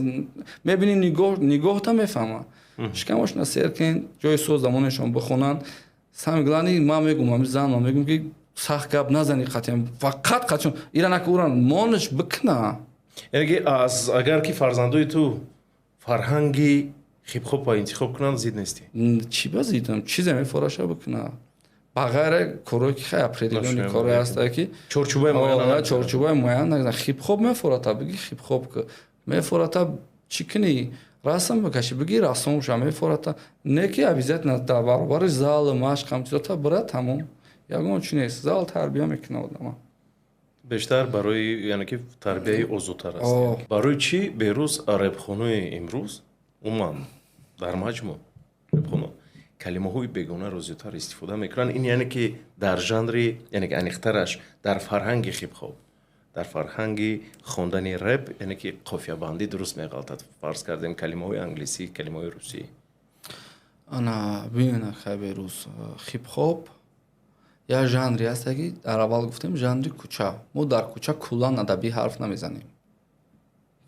мебини, нигоҳта мефаҳмад. Шикамошона сер кунен, ҷои соз замонешон бихонанд. Самое главное, ман мегум, ами зан ман мегум, ки сахт гап назани қатиам, фақат қатишон ира нака, ура монаш бикна. Яъне ки аз агар ки фарзандои ту фарҳанги хип-хопа интихоб кунанд, зид нестӣ? Чӣ ба зидам? Чизе мефораша, бикна, ба ғайре корое ки хай определённый коре ҳаста, ки чорчӯбаи муайян. Чорчӯбаи муайян. Хип-хоп мефората, биги хип-хоп мефората, чӣ кунӣ, расм бикашӣ, биги рассом ша мефората. Не ки обязательно дар баробари зал машқ ҳам чизота бира, тамом, ягон чи нест. Зал тарбия мекуна одама. Бештар барои, яъне ки тарбияи озодтар аст. Барои чӣ, Беҳрӯз, репхонои имрӯз, умуман дар маҷмӯъ репхоно калимаҳои бегонаро зиёдтар истифода мекунанд? Ин яъне ки дар жанри, яъне ки аниқтараш дар фарҳанги хип-хоп, дар фарҳанги хондани реп, яъне ки қофиябандӣ дуруст меғалтад, фарз кардем, калимаҳои англисӣ, калимаҳои русӣ. Ана бинена, хай, Беҳрӯз, хип-хоп як жанре ҳаста, ки дар аввал гуфтем, жанри кӯча. Мо дар кӯча куллан адабӣ ҳарф намезанем.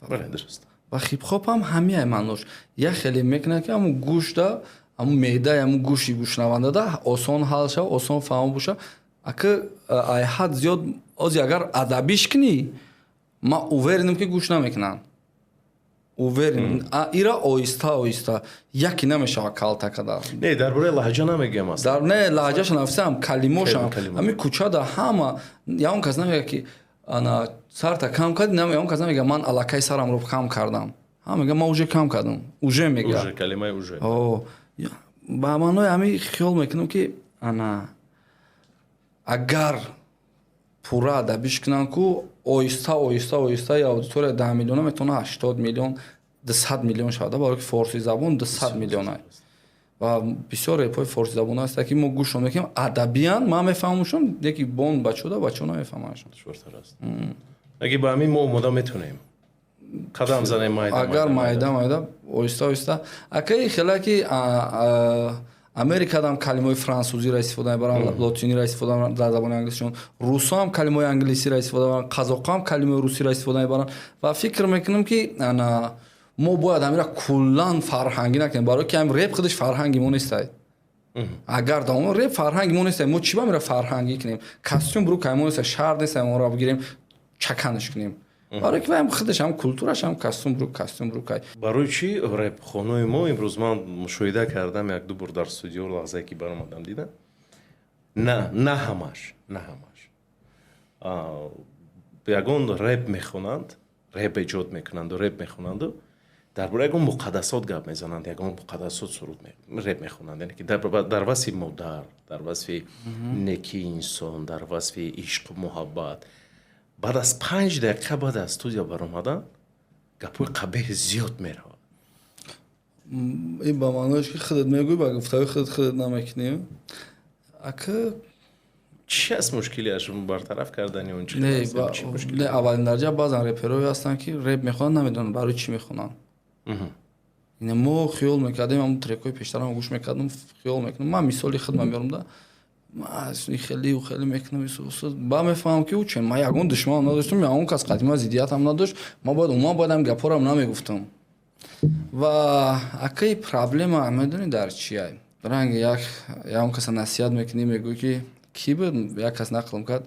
Бале, дуруст. Ва хип-хоп ҳам ҳамияй маънош як хеле мекунад, ки ҳамун гӯшта, ҳамун меъдаи, ҳамун гӯши гӯшнавандада осон ҳал шава, осон фаҳмо боша. Ака, ай ҳад зиёд ози агар адабиш кунӣ, ман уверен ам, ки гӯш намекунанд. Уверен, ира оҳиста оҳиста яке намешава калта када. Не, дар бораи лаҳҷа намегӯям асло. Дар не, лаҳҷаша нафисам, калимошам. Ҳамин кӯчада ҳама, ягон кас намега, ки ана сарта кам кардӣ, ягон кас намега, ман аллакай сарамро кам кардам. Ҳама мега, ман уже кам кардам, уже мега. Уже, калимаи уже. Ба маънои ҳамин хиёл мекунам, ки ана агар пурра адабиш кунанд ку, оҳиста оҳиста оҳиста аудитория 10 миллиона метавона 80 миллион, 200 миллион шавад, барои ки форсизабон 200 миллиона. Ва бисёр репҳои форсизабон ҳаста, ки мо гӯшон мекунем, адабиян ман мефаҳмамшон, леки бон бачода бачо намефаҳмашон. Душвортар аст. Аги ба ҳамин мо омода метавонем қадам занем майда? Агар майда майда, оҳиста оҳиста, акаи хела ки Америкадам калимаҳои франсузиро истифода мебаранд, лотиниро истифода мебаранд дар забони англисишон, русо ҳам калимаҳои англисиро истифода мебаранд, қазоқҳо ҳам калимаҳои русиро истифода мебаранд. Ва фикр мекунам, ки ана мо бояд ҳамира куллан фарҳангӣ накунем, барое ки ҳам реп худаш фарҳанги мо нестай. Агар давом реп фарҳанги мо нестай, мо чӣ ба мира фарҳангӣ кунем? Костюм брюк мо нестай, шарт нестай моро бигирем, чаканаш кунем, барое ки ваям худаш ҳам культураш ҳам костюм брюк, костюм брюк ай. Барои чӣ репхонои мо имрӯз, ман мушоҳида кардам як ду бор дар студио, лаҳзае ки баромадам, дидам, на ҳамаш, на ҳамаш ягон реп мехонанд, реп эҷод мекунанду реп мехонанду дар бораи ягон муқаддасот гап мезананд, ягон муқаддасот суруд реп мехонанд, яъне ки дар васфи модар, дар васфи некии инсон, дар васфи ишқу муҳаббат. Баъд аз 5 дақиқа баъд аз студия баромадан, гапҳои қабеҳ зиёд меравад. Ин ба маъноеш, ки худат мегӯй, ба гуфтаҳои худат худат намекунӣ, ака. Чи аст мушкилиаш, бартараф кардани он? Не, аввалин дараҷа баъзан реперое ҳастанд, ки реп мехонанд, намедонанд, барои чӣ мехонанд. Мо хиёл мекардем, ҳамн трекҳои пештарам гӯш мекардам, хиёл мекунам, ман мисоли худма меорам да, хеле хеле мекунам, ба мефаҳмам, ки учен ман ягон душманам надоштам, ягон кас қадима зиддиятам надошт. Ман бояд умуман бояд ҳамин гапҳоро намегуфтам. Ва акаи, проблема медонӣ дар чия? Ранги як ягон каса насиҳат мекунӣ, мегӯӣ, ки кӣ буд, як кас нақлм кард,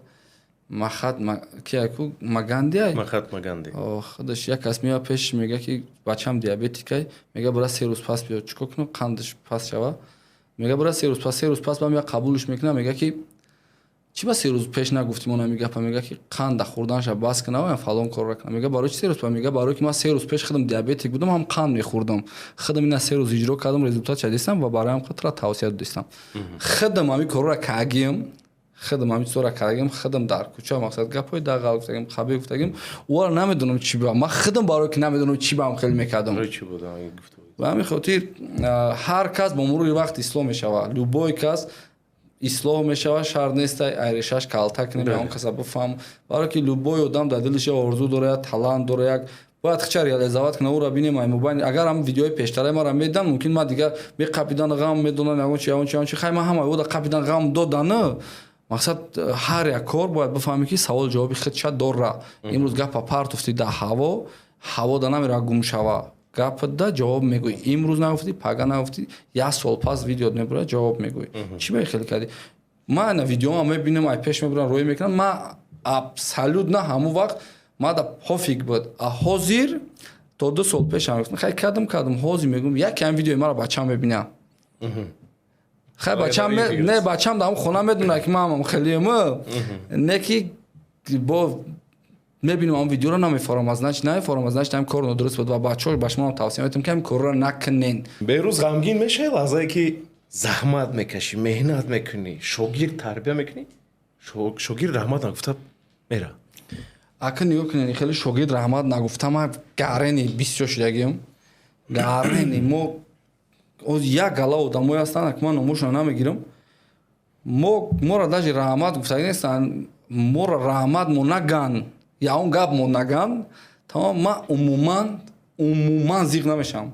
Махат кияку, Магандиай. Махатма Ганди. Худаш як кас меояд пешаш, мега, ки бачам диабетикай. Мега, бира, 3 рӯз пас биё. Чӣ кор кунам, қандаш паст шава? Мега, бира, 3 рӯз пас. 3 рӯз пас ба мея, қабулш мекунам, мега, ки Чӣ ба 3 рӯз пеш нагуфтӣ мо ҳами гапа? Мега, ки қанда хӯрданша бас кунам, фалон корро кунам. Мега, барои чи 3 рӯз? Мега, барое ки ман 3 рӯз пеш худам диабетик будам, ҳам қанд мехӯрдам. Худам ина 3 рӯз иҷро кардам, результатша дистам ва барои ҳам тра тавсия додистам. Худам ҳами корро кагим, худам ҳами чизора кардагим, худам дар кӯча, мақсад, гапҳои дағал гуфтагим, қабил гуфтагим. Ӯро намедонам, чӣ ба ман худам, барое ки намедонам, чӣ ба ҳам хеле мекардам. Ба ҳамин хотир ҳар кас бо мурури вақт ислоҳ мешавад, любой кас ислоҳ мешавад. Шарт нест айрешаш калта кунем, он каса бифаҳм, барое ки любой одам дар дилаш як орзу дора, як талант дора, як бояд хича реализовать кунад. Ӯро бинем аймобайн. Агар ҳам видеои пештараи маро медидан, мумкин ман дигар меқапидан, ғам медонам, ягон чи, ягон чи, ягон чи. Хай, ман ҳама ода қапидан, ғам додану мақсад, ҳар як кор бояд бифаҳмӣ, ки савол ҷавоби худша дора. Имрӯз гапа партофтӣ дар ҳаво, ҳаво да намера гум шава. Гапда ҷавоб мегӯӣ. Имрӯз нагуфтӣ, пага нагуфтӣ, як сол пас видеот мебурад, ҷавоб мегӯӣ, чӣ ба хеле кардӣ. Ман ана видеоам мебинам, ай пеш мебурам, рӯй мекунам. Ман абсолютно ҳамун вақт мада пофиг буд, а ҳозир то 2 сол пешам гуфтам, хай, кардам, кардам. Ҳозир мегӯм, яке ҳам видеои маро бачам мебинам. Хай, бачам не, бачам дар хона медонад, ки ман хелиам не, ки бо мебинам он видеоро, намефорам аз, значит, намефорам аз, значит, ҳамин кор нодуруст буд. Ва бачаҳо, ба шумо тавсия метавам, ки ҳамин корро накунен. Беҳрӯз, ғамгин мешавӣ лаҳзае, ки заҳмат мекашӣ, меҳнат мекунӣ, шогирд тарбия мекунӣ, шогирд раҳмат нагуфта мера? Ака, нигоҳ кунед, хеле шогирд раҳмат нагуфта ма гарени бисёр шудагиам. Гарени мо як гала одамое ҳастанд, ки ман номошонро намегирам. Мо моро даже раҳмат гуфтагӣ нестанд, моро раҳмат мо наган, ягон гап мо наган, тамом. Ман умуман зиқ намешавам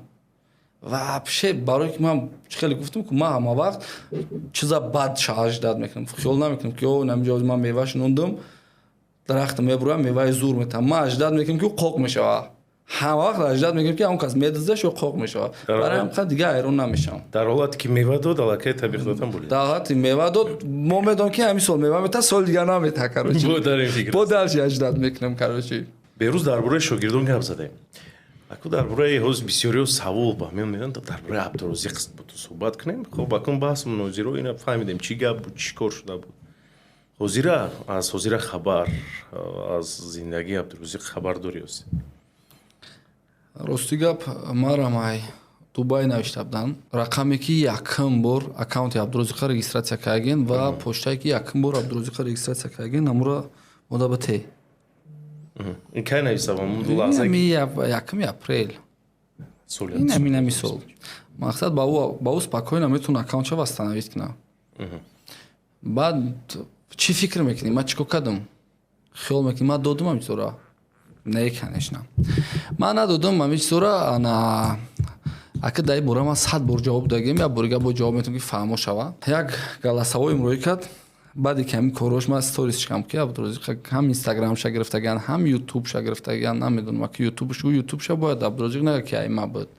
вообще, барое ки ман хеле гуфтам, ки ман ҳама вақт чиза бад ожидать мекунам. Хиёл намекунам, ки о, намиҷо ман мева шинондам, дарахта мебурам, меваи зур метам. Ман ожидать мекунам, ки қоқ мешавад. Ҳама вақт ожидать мекунам, ки он кас медазаш ё қоқ мешавад. Барои ҳам дигар айрон намешавам. Дар ҳолате ки мева дод, аллакай табиқдотан булид. Дар ҳолате мева дод, мо медонем, ки ҳамин сол мева мета, соли дигар намета, короче. Бо дар ин фикр бо дальше ожидать мекунам, короче. Беҳрӯз, дар бораи шогирдон гап задаем. Аку дар бораи ҳоз бисёриҳо савол ба миён меоянд, дар бораи Абдурозиқ суҳбат кунем. Хоб, акун баҳс, мунозиро ина фаҳмидем, чӣ гап буд, чӣ кор шуда буд. Ҳозира, аз ҳозира хабар, аз зиндагии Абдурозиқ хабар дорӣ ҳозир? Рости гап, марам ай Дубай навишта буданд, рақаме ки якум бор аккаунти Абдурозиқа регистрация карген ва почтае, ки якум бор Абдурозиқа регистрация карген, амура мода ба те. Ин кай нависта? 1-уми апрел инами сол. Мақсад, ба ӯ спокойно метавон аккаунтша восстановить кунам. Баъд чӣ фикр мекунӣ, ман чӣ кор кардам? Хиёл мекунӣ, ман додум ҳамин чизора? Не, конечно, ман надодум ҳамин чизора. Ана ака, дар ин бора ман 100 бор ҷавоб дагем, як борига бо ҷавоб метавон, ки фаҳмо шава. Як голосовой имрӯӣ кард, баъде ки ҳамин корҳош ман сторис шикам, ки Абдурозиқ ҳам Инстаграмша гирифтагиан, ҳам Ютубша гирифтагиан. Намедонам, ки Ютубш, ӯ Ютубша бояд Абдурозиқ нага, ки ай ма буд.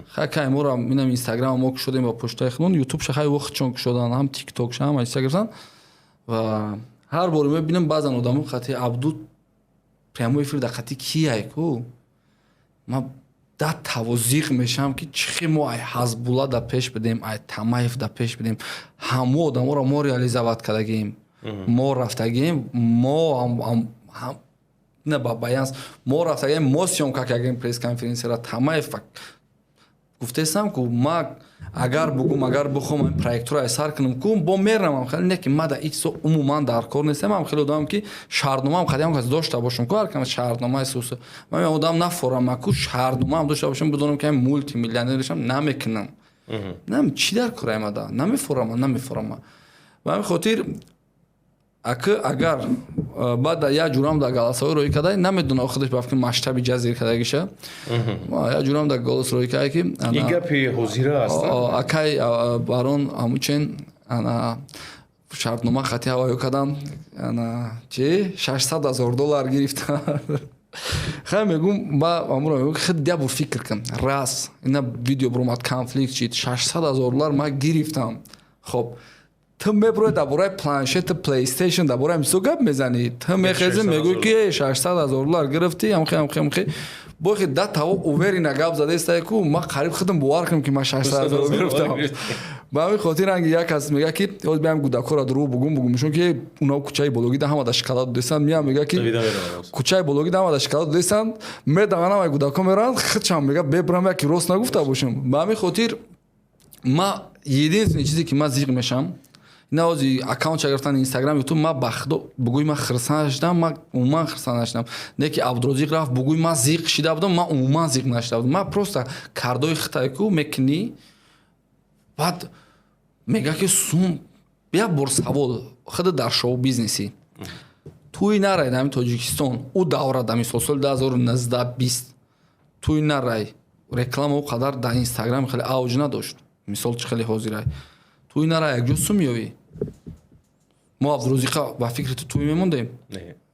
Хай, кай мора инам Инстаграм мо кушодем ба почтаи худмон, Ютубша хай вақтчон кушодан, ҳам Тиктокша, ҳам айча гирифтан. Ва ҳар боре мебинам, баъзан одамо қати Абду прямой эфир дар қати кияй ку, ма да тавозиқ мешавам, ки чӣ хел мо ай Ҳазбулла да пеш бидем, ай Тамаев да пеш бидем. Ҳамо одаморо мо реализовать кардагием, мо рафтагием, мо не ба баянс мо рафтагием, мо съёмка кардем пресс-конференсияра. Тамаев гуфтесам, ку ма агар бугум, агар бихом ин проектро ай сар кунам, ку бо меравам. Хеле не, ки ма да ичсо умуман дар кор нестам. Ам хеле одамам, ки шартномаам қадиам кас дошта бошам, ку ҳар кам шартномаи сус. Ман одам нафорам, ку шартномаам дошта бошам, бидонам, ки мултимиллионершам, намекунам. Нам чӣ дар кор аймада намефорама, намефорама. Ба ҳамин хотир, ака, агар баъд як ҷурам дар голосовой роӣ карда, намедонам, худаш ба фикр масштаби ҷазир кардагиша, як ҷурам дар голос роӣ карда, ки ин гапи ҳозира аст. Акай барон ҳамучен ана шартнома хати ҳавоё кардам, ана чи 600 000 доллар гирифта. Хай, мегум, ба амуро мегум, худ як бор фикр кун. Раз ина видео буромад, конфликт шид, 600 000 доллар ман гирифтам. Хоб, ту меброи, дар бораи планшети PlayStation, дар бораи мисо гап мезанӣ. Ту мехезӣ, мегӯӣ, ки 600 000 доллар гирифтӣ, ҳамхе, ҳамхе, ҳамхе. Бохи да таво уверенно гап задаистай, ку ман қариб худам бовар кунам, ки ман 600 000 гирифтам. Ба ҳамин хотир ранги як кас мега, ки ҳоз биям, гудакора дурӯғ бугум, бугумшон, ки уно кӯчаи бологида ҳама да шоколад додесанд. Миям, мега, ки кӯчаи бологида ҳама да шоколад додесанд, медаванд, ҳамаи гудако мераванд, худшам мега, бебурам, яки рост нагуфта бошам. Ба ҳамин хотир ма единственный чизе, ки ма зиқ мешам, ина ҳози аккаунтша гирифтан, Инстаграм, Ютуб, ма ба худо, бугӯй, ма хирсанд нашудам, ма умуман хирсанд нашудам. Не ки Абдурозиқ рафт, бугӯй, ма зиқ шида будам, ма умуман зиқ нашуда будам. Ма просто кардои хитайку мекунӣ, баъд мега, ки сум. Як бор савол: худ дар шоу бизнеси туй нарай, дар Тоҷикистон ӯ давра, дар мисол соли 2019, 20, туй нарай, реклама ӯ қадар дар Инстаграм хеле авҷ надошт, мисол чӣ хеле ҳозирай, туй нарай, якҷо сум меёвӣ. Мо Абдурозиқа, ба фикри ту, туй мемондем?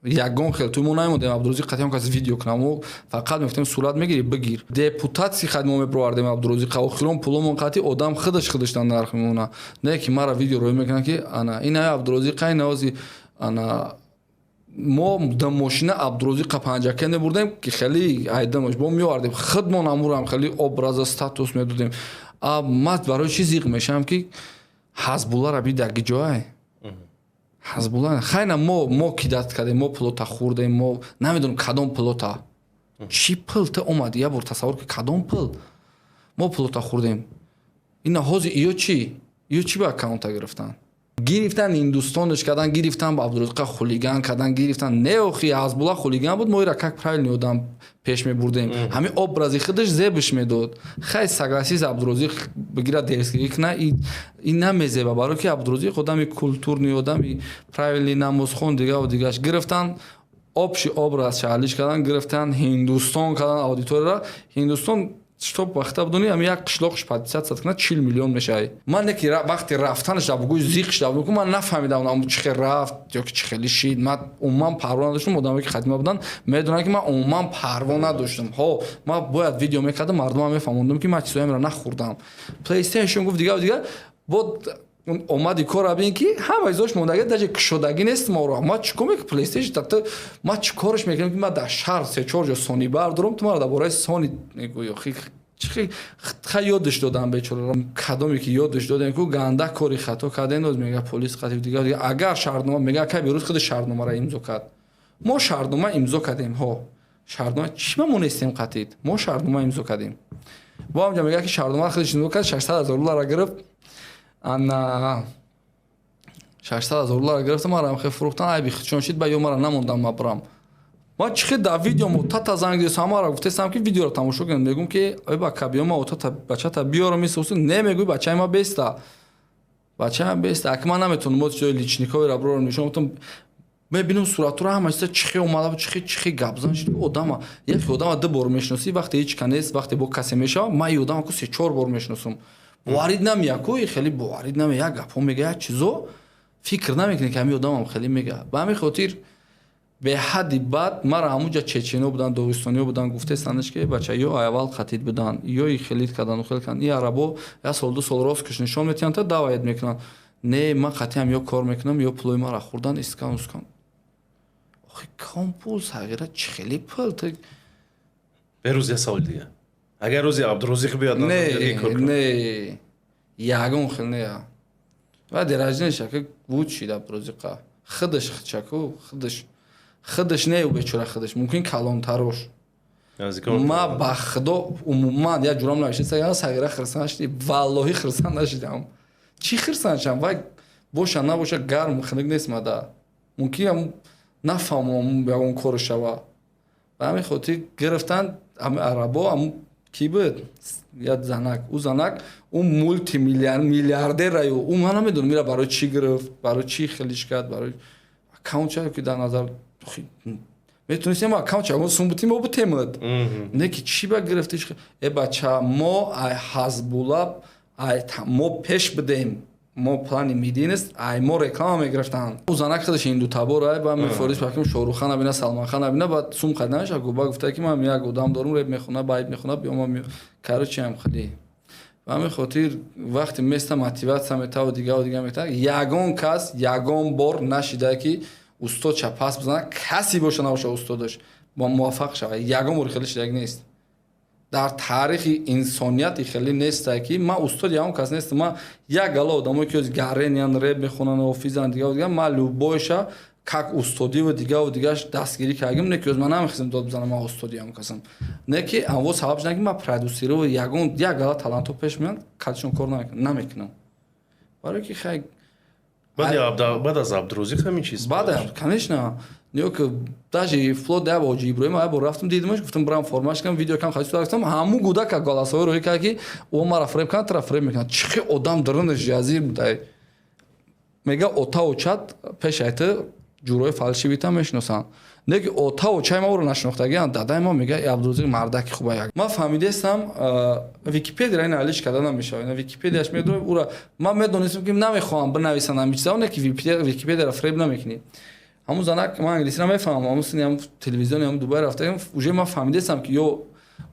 Ягон хел туй мо намемондем. Абдурозиқ қатъиан кас видео кунам, мо фақат мегуфтем: «Сурат мегирӣ, бигир». Депутатси хат мо мебировардем Абдурозиқа, охирон пуломон қатъи одам худаш дар нарх мемона. Не ки мара видео рӯй мекунад, ки ана ина Абдурозиқа, ина ози ана мо да мошина Абдурозиқа панҷака мебурдем, ки хеле айдамаш бо меовардем, худмон амурам хеле образа, статус медодем. Ма барои чӣ зиқ мешавам, ки Ҳазбуллара бидаги ҷоай Ҳазбулла хайна мо кидать кардем, мо пулота хӯрдем, мо намедонам кадом пулота, чӣ пул та омад. Як бор тасаввур ки кадом пул мо пулота хӯрдем. Ина ҳозир иё чӣ ба аккаунта гирифтан, гирифтан, ҳиндустонш кардан, гирифтан, ба Абдурозиқа хулиган кардан, гирифтан. Не, охи, Ҳазбулла хулиган буд, мо ира как правильный одам пеш мебурдем, ҳамин образи худаш зебш медод. Хай, согласись, Абдурозиқ бигира, дерзгирӣ куна, ин намезеба, барое ки Абдурозиқ одами культурный, одами правильный, намозхон, дигаву дигаш. Гирифтан, общий образ шаҳлиш кардан, гирифтан, ҳиндустон кардан аудиторияра. Ҳиндустон, чтоб вақта бидонӣ, ами як қишлоқш подписаться кунад, 40 миллион мешавад. Ман не ки вақти рафтанаш дар бугӯи зиқ шуда буд, ман нафаҳмидам, чӣ хел рафт ё ки чӣ хеле шид. Ман умуман парво надоштам. Одамое ки хатима буданд, медонанд, ки ман умуман парво надоштам. Ҳо, ман бояд видео мекардам, мардумам мефаҳмондам, ки ман чизоемро нахӯрдам. PlayStation гуфт, дигар дигар бод омади кора бин, ки ҳама чизош мондагӣ, даже кушодагӣ нест моро. Ма чӣ кор мекунам PlayStation? Ма чӣ кораш мекунам, ки ман дар шаҳр се чор ҷо Сони бардорам, ту мара дар бораи Сони мегӯӣ? Охи ха, ёдаш додам бечораро, кадоме ки ёдаш додем, ку ганда кори хато кардем. Доз мега, полис қатиб, дигар дигар. Агар шартнома, мега, кай берӯз худи шартномаро имзо кард. Мо шартнома имзо кардем. Ҳо, шартнома чӣ ма монестем қатид, мо шартнома имзо кардем. Бо ҳамҷа мега, ки шартнома худаш имзо кард, 600 000 доллара гирифт. Ана 600 000 доллара гирифта, марам хе фурӯхтан, айби худшон шид. Ба ё мара намондам, ма бурам. Ма чӣ хел дар видео мо тата занг десам, ҳамаро гуфтесам, ки видеоро тамошо кунем. Мегӯм, ки ой бака, биё, ма отата бачата биёрам, исусу не мегӯй, бачаи ма беста, бачаи ма беста. Аки ман наметавонам мо ҷои личниковиро бирорам, нишон бутам. Мебинам суратуро, ҳама чиза, чӣ хел омада, чӣ хел гапзан шид. Одама, яке одама ду бор мешиносӣ, вақте ҳеҷ ка нест, вақте бо касе мешава. Ман и одама ку се чор бор мешиносам, боварид намеяд ку, хеле боварид намеяд. Як гапҳо мега, як чизо фикр намекунӣ, ки ҳамин одамам хеле мега. Ба ҳамин хотир беҳадди бад мара ҳамунҷа чечено буданд, доғистониё буданд, гуфтестандаш, ки бача, ё аввал қатид буданд, ё и хелит кардан, хел кардан. И арабо як сол, ду сол рост киш нишон метиҳанд, та даваед мекунанд. Не, ман қатъиам ё кор мекунам, ё пулои мара хӯрдан, искан ускан. Охи, ком пул сағира, чӣ хеле пул? Берӯз як саволи дига: агар рӯзи Абдурозиқ биёд? Не, не, ягон хел не. Ва деражнеша ки буд шид Абдурозиқа, худаш хчаку, худаш, худаш не, ӯ бечора худаш мумкин калонтарош. Ма ба худо, умуман як ҷурам навишта, сағира хирсанд нашидӣ? Валлоҳӣ, хирсанд нашидам. Чӣ хирсанд шам? Вай боша набоша, гарм хунук нест мада, мумкин нафаҳмам, ягон кор шава. Ба ҳамин хотир гирифтан ҳами арабо. Ҳам кӣ буд, як занак, ӯ занак, ӯ мултимиллиардераю, ӯ ман намедонам, ира барои чӣ гирифт, барои чӣ хелиш кард, барои аккаунт ки дар назар метонистем аккаунт ягон сум бутим, мо бутемад. Не ки чӣ ба гирифтиш? Э бача, мо ай Ҳазбула, ай мо пеш бидем, мо плани мединист, ай мо реклама мегирифтанд. Ӯ занак худаш индутабор, ай ба мефориш баким, Шоҳруххан абина, Салманхан абина, баъд сум қад намеша. Губа гуфта, ки ман як одам дорум, реп мехона, байт мехона, биё. Ма короче ам хеле. Ба ҳамин хотир вақте места, мотиватсия метаву дигаву дига мета. Ягон кас ягон бор нашида, ки устод ша пас бизана, каси боша набоша, устодаш муваффақ шава. Ягон бори хеле шидаг нест. Дар таърихи инсонияти хеле нестай, ки ман устоди ягон кас нестам. Ман як гала одамое, ки гарениан, реп мехонанд, офизанд, дигаву дигар, ман любойша как устодиву дигаву дигаш дастгирӣ кардагим. Не ки ман намехезам, дод бизанам, ман устоди ягон касам. Не ки анво сабаб шуда, ки ман продюсеру ягон як гала талантҳо пеш меянд, катишон кор намекунам, барое ки хай. Баъд аз Абдурозиқ ҳамин чиз? Баъд, конечно, ё ки даже вплоть до Ҳоҷи Иброҳим як бор рафтам, дидимаш, гуфтам, бирам формаш кунам, видео кам хати гуфтам, ҳамун гудака голосовой рӯй кард, ки ӯ мара фреб кард, тара фреб мекунад. Чӣ хел одам дарунаш ҷазир будай. Мега, ота очат пешайти ҷурои фальшивый-та мешиносанд, не ки ота очаи ма ӯро нашинохтагианд. Дадаи ма мега, Абдурозиқ мардаки хуба. Як ман фаҳмидестам, Википедияра ин алиш карда намешавад. Википедияш медонам, ӯра ман медонистам, ки намехоҳам бинависанд ҳамин чиза, не ки Википедияра фреб намекунӣ. Ҳамун занак, ман англисиро мефаҳмам, ҳамун сини ҳамун телевизиони ҳамун Дубай рафтагим, уже ман фаҳмидестам, ки ё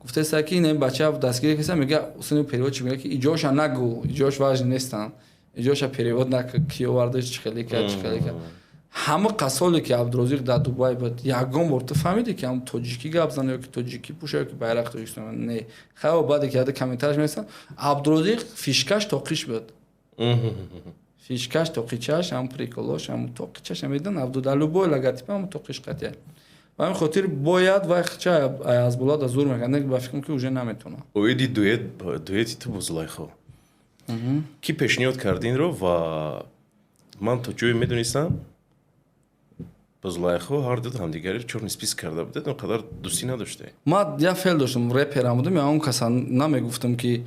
гуфтеста, ки ин бача дастгирӣ кеса. Мега, сини переводчик мега, ки иҷоша нагӯ, иҷош важный нестанд, иҷоша перевод нак, ки овардаш, чӣ хеле кард, чӣ хеле кард. Ҳама қасоле ки Абдурозиқ дар Дубай буд, ягон бор ту фаҳмидӣ, ки ҳам тоҷикӣ гап зана ё ки тоҷикӣ пӯша, ё ки байрақи Тоҷикистон? Не. Хайо, баъде ки яда комментариш менависанд, Абдурозиқ фишкаш тоқиш буд, фишкаш тоқичаш, ҳам приколош, ҳам тоқичаш медан. Абду дар любой логотип ҳам тоқиш қатия. Ба ҳамин хотир бояд вай ча аз боло зур мекард, ба фикрам, ки уже наметавонад. Оиди дуэт, дуэти ту бо Зулайхо, кӣ пешниҳод кард инро? Ва ман то ҷое медонистам, бо Зулайхо ҳар ду ҳамдигари чёрный список карда будед, он қадар дӯстӣ надоштед. Ман як фел доштам, реперам будам, ягон каса намегуфтам, ки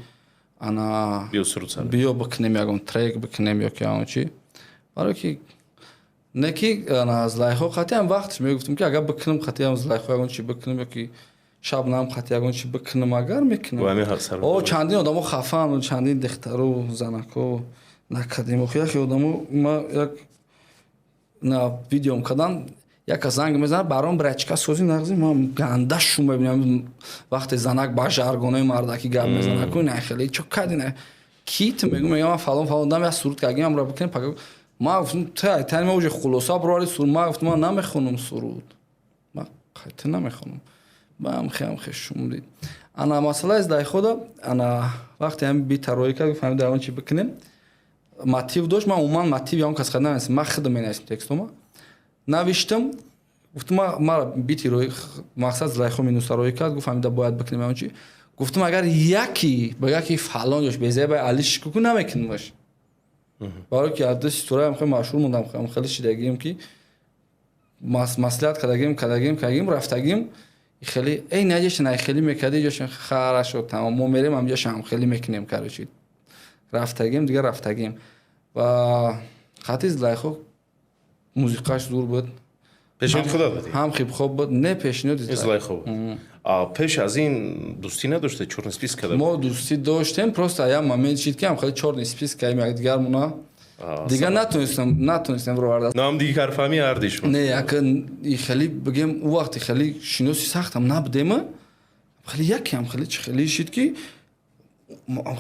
ана биё суруд сар. Биё бикунем, ягон трек бикунем ё ки ягон чи, барое ки не ки ана Зулайхо қатъиан вақтш мегуфтам, ки агар бикунам, қатъиан Зулайхо ягон чи бикунам ё ки Шабнам қатъи ягон чи бикунам, агар мекунам. О, чандин одамо хафаанд, чандин духтару занако накардем. Охи, яхе одамо ма як на видеом кардан, як кас занг мезанад баром: «Брачка, сози нағзи». Ман ганда шум мебинам, вақте занак ба жаргонои мардакӣ гап мезанад, ку на хеле чо кади, на ки ту мегӯ, мегам, ман фалон фалон дам як суруд кардем, амро бикунем пага. Ман гуфтам, та тани ма уже хулоса бировари суруд. Ман гуфтам, ман намехонам суруд, ман қайта намехонам. Баам хеам хе шум дид. Ана масъалаи Зулайхода, ана вақте ҳами бита роӣ кард, фаҳмида, он чи бикунем, мотив дошт. Ман умуман мотив ягон кас хад нанависам, ман худам менависам текстома. Навиштам, гуфтам, мара бити роӣ, мақсад, Зулайхо минуса роӣ кард, гуфт, фаҳмида, бояд бикунем ягон чи. Гуфтам, агар яки ба яки фалон ҷош безеба али шикуку, намекунамаш, барое ки аз ду ситораам хеле машҳур мондам, хеле шидагием, ки маслиҳат кардагим, рафтагим, хеле эй наҷаша най хеле мекарди ҷош хорошо, тамом, мо мерем ҳамҷоша ҳам хеле мекунем. Короче, рафтагим, дигар рафтагим ва хати Зулайхо музиқаш зур буд. Пешниҳоди худат буд? Ҳам хип-хоп буд. Не, пешниҳоди Зулайхо буд. Пеш аз ин дӯстӣ надоште, чёрный список карда? Мо дӯстӣ доштем, просто як момент шид, ки ҳам хеле чёрный список кардем якдигармона, дигар натонистем роварда. Намдигарфаҳмӣ ҳарди шумо. Не, як хеле бигем, ӯ вақти хеле шиноси сахтам набудема, хеле якам хеле чи хеле шид, ки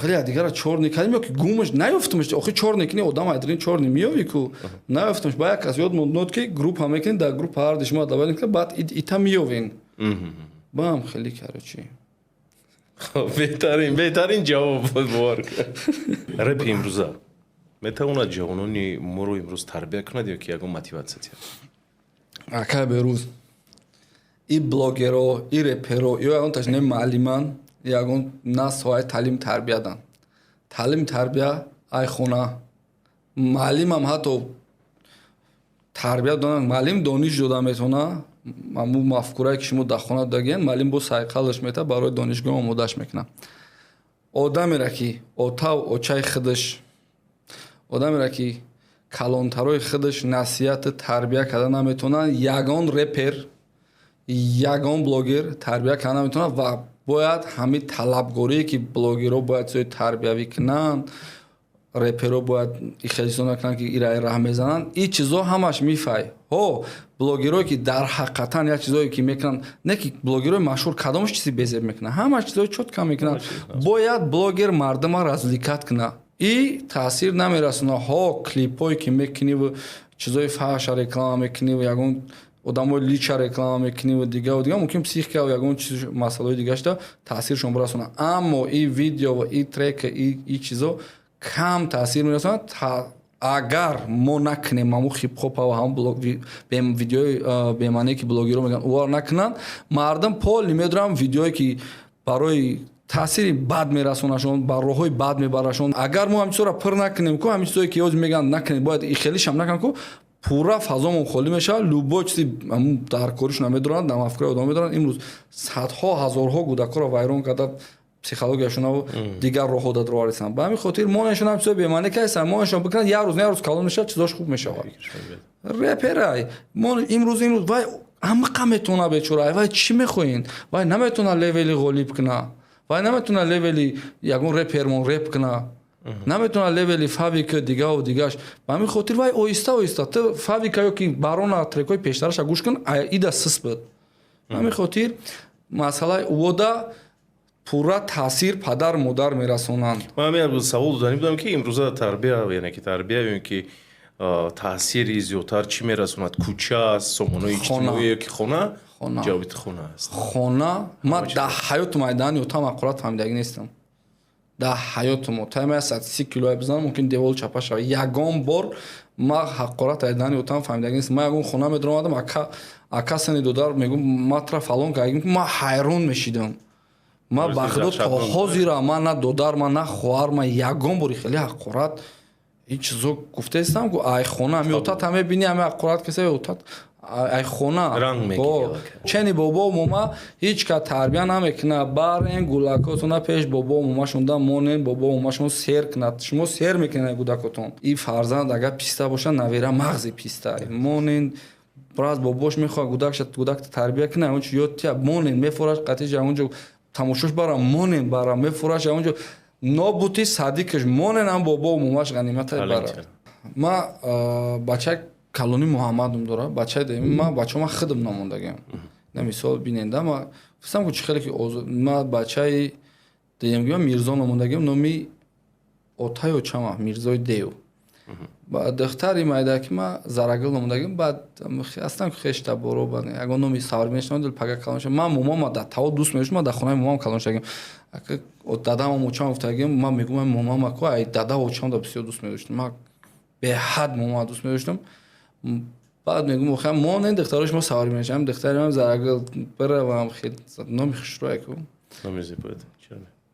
хеле якдигарро чёрный кардем ё ки гумаш наёфтамаш. Охи, чёрный кини одам айдрин чёрный меёвӣ ку, наёфтамаш. Ба як кас ёд монд, ки группа мекунем, дар группа ҳарди шумо добавить мекунем, баъд ита меёвен. Баам хеле, короче. Беҳтарин, беҳтарин ҷавоб буд, бовар. Репи имрӯза метавонад ҷавонони моро имрӯз тарбия кунад ё ки ягон мотиватсия диҳад? Акай Берӯз, и блогеро, и реперо ё ягон таш не муаллиман, ягон на соҳаи таълим тарбиядан. Таълим тарбия ай хона. Муаллимам ҳатто тарбия донад, муаллим дониш дода метавона. Ҳамун мафкурае, ки шумо дар хона додагиен, муаллим бо сайқалаш метавад, барои донишгоҳ омодааш мекунад. Одамеро, ки отаву очаи худаш, одамеро, ки калонтарои худаш насиҳату тарбия карда наметавонанд, ягон репер, ягон блогер тарбия карда наметавонад. Ва бояд ҳамин талабгорие, ки блогерҳо бояд чизои тарбиявӣ кунанд, реперҳо бояд ихелисо накунанд, ки ираи раҳ мезананд, ин чизо ҳамаш мифай. Ҳо, блогерое, ки дар ҳақиқатан як чизое, ки мекунанд, не ки блогерҳои машҳур кадомаш чизи безеб мекунанд, ҳамаш чизои чётко мекунанд. Бояд блогер мардума развлекать кунад и таъсир намерасонад. Ҳо, клипҳое, ки мекуниву чизои фаҳша реклама мекуниву ягон Одамои лича реклама мекунӣ ва дигаву дига, мумкин психика ва ягон чиз, масъалаҳои дигашта таъсиршон бирасонад. Аммо и видео ва и трека, и чизо кам таъсир мерасонад. Агар мо накунем ҳамун хип-хопа ва ҳамун видеои бемаъне, ки блогерро мегӯянд, ӯро накунанд, мардум полный медорам видеое, ки барои таъсири бад мерасонашон, ба роҳҳои бад мебарашон. Агар мо ҳамин чизҳоро пур накунем ку, ҳамин чизое, ки ҳозир мегӯянд, накунем, бояд хелишам накунем ку, пурра фазомон холӣ мешавад. Любой чизи дар коришона медоранд, дар мафкураи одам медоранд. Имрӯз садҳо, ҳазорҳо кӯдакҳоро вайрон карда, психологияшонаву дигар роҳҳо дадроварисанд. Ба ҳамин хотир монешон ҳам чизои бемаъне кайсан, монешон бикунанд, як рӯз на як рӯз калон мешавад, чизош хуб мешавад. Реперай имрӯз вай амиқа метавона, бечора. Вай чӣ мехоҳед? Вай наметавона левели ғолиб куна, вай наметавона левели ягон репермон реп куна, наметавона левели Фавика, дигаву дигаш. Ба ҳамин хотир вай оҳиста оҳиста, ту Фавика ё ки Барона трекҳои пештараша гӯш кун, ида сис буд. Ба ҳамин хотир масъалаи увода пурра таъсир падар модар мерасонанд. Ман ҳамин савол додани будам, ки имрӯза тарбия, яъне ки тарбия ё ки таъсири зиёдтар чӣ мерасонад: кӯча, сомонаҳои иҷтимоӣ ё ки хона? Ҷавоби хона аст. Хона. Ман дар ҳаёту майдани отам ҳақорат фаҳмидагӣ нестам. Дар ҳаётум отам 130 килоя бизанам, мумкин девол чапа шава. Ягон бор ма ҳақорат айдани отам фаҳмидагӣ нестам. Ман ягон хона медаромадам, ака сани додар мегум, матра фалон кардем, ман ҳайрон мешидам. Ма ба худо то ҳозира ман на додар, ман на хоҳар, ман ягон бори хеле ҳақорат ин чизо гуфтаистам ку. Ай хона ами отат ҳаме бини, ҳаме ҳақорат каса отат ай хона. Чени бобо мома ҳеҷ ка тарбия намекунад. Барен гулакотона пеш бобо момашонда монен, бобо момашон сер кунад. Шумо сер мекунед гудакотон. И фарзанд агар писта бошад, навера мағзи писта монен. Браз бобош мехоҳад гудакша, гудакта тарбия кунад, ончо ёд тия монен, мефораш қатиҷа, онҷо тамошош бара монен, бара мефораш, онҷо нобути садикаш монен, ам бобо момаш ғанимата бара. Ма бача калони Муҳаммадум дора, бачаи деми ма, бачао ма худам намондагиам. На мисол биненда, ма гуфтам ку, чӣ хеле ки ма бачаи деемгиам Мирзо номондагиам, номи отаи очама Мирзои Дев. Духтари майдаки ма Зарагул номондагиам. Баъд ҳастам ки хешта боро, ягон номи савр мешавам, дил пага калон шавам. Ман момама дар таво дӯст мешудам, ман дар хонаи момам калон шудагиам. Дадамам, очам гуфтагиам, ман мегӯям, момама ку ай дада очам да бисёр дӯст медоштам, ман беҳад момама дӯст медоштам. Баъд мегӯм, охи мо не, духтарош мо савор мешавам, духтари ман Зарагул биравам, хел номи хушрӯя ку. Номи зебоед.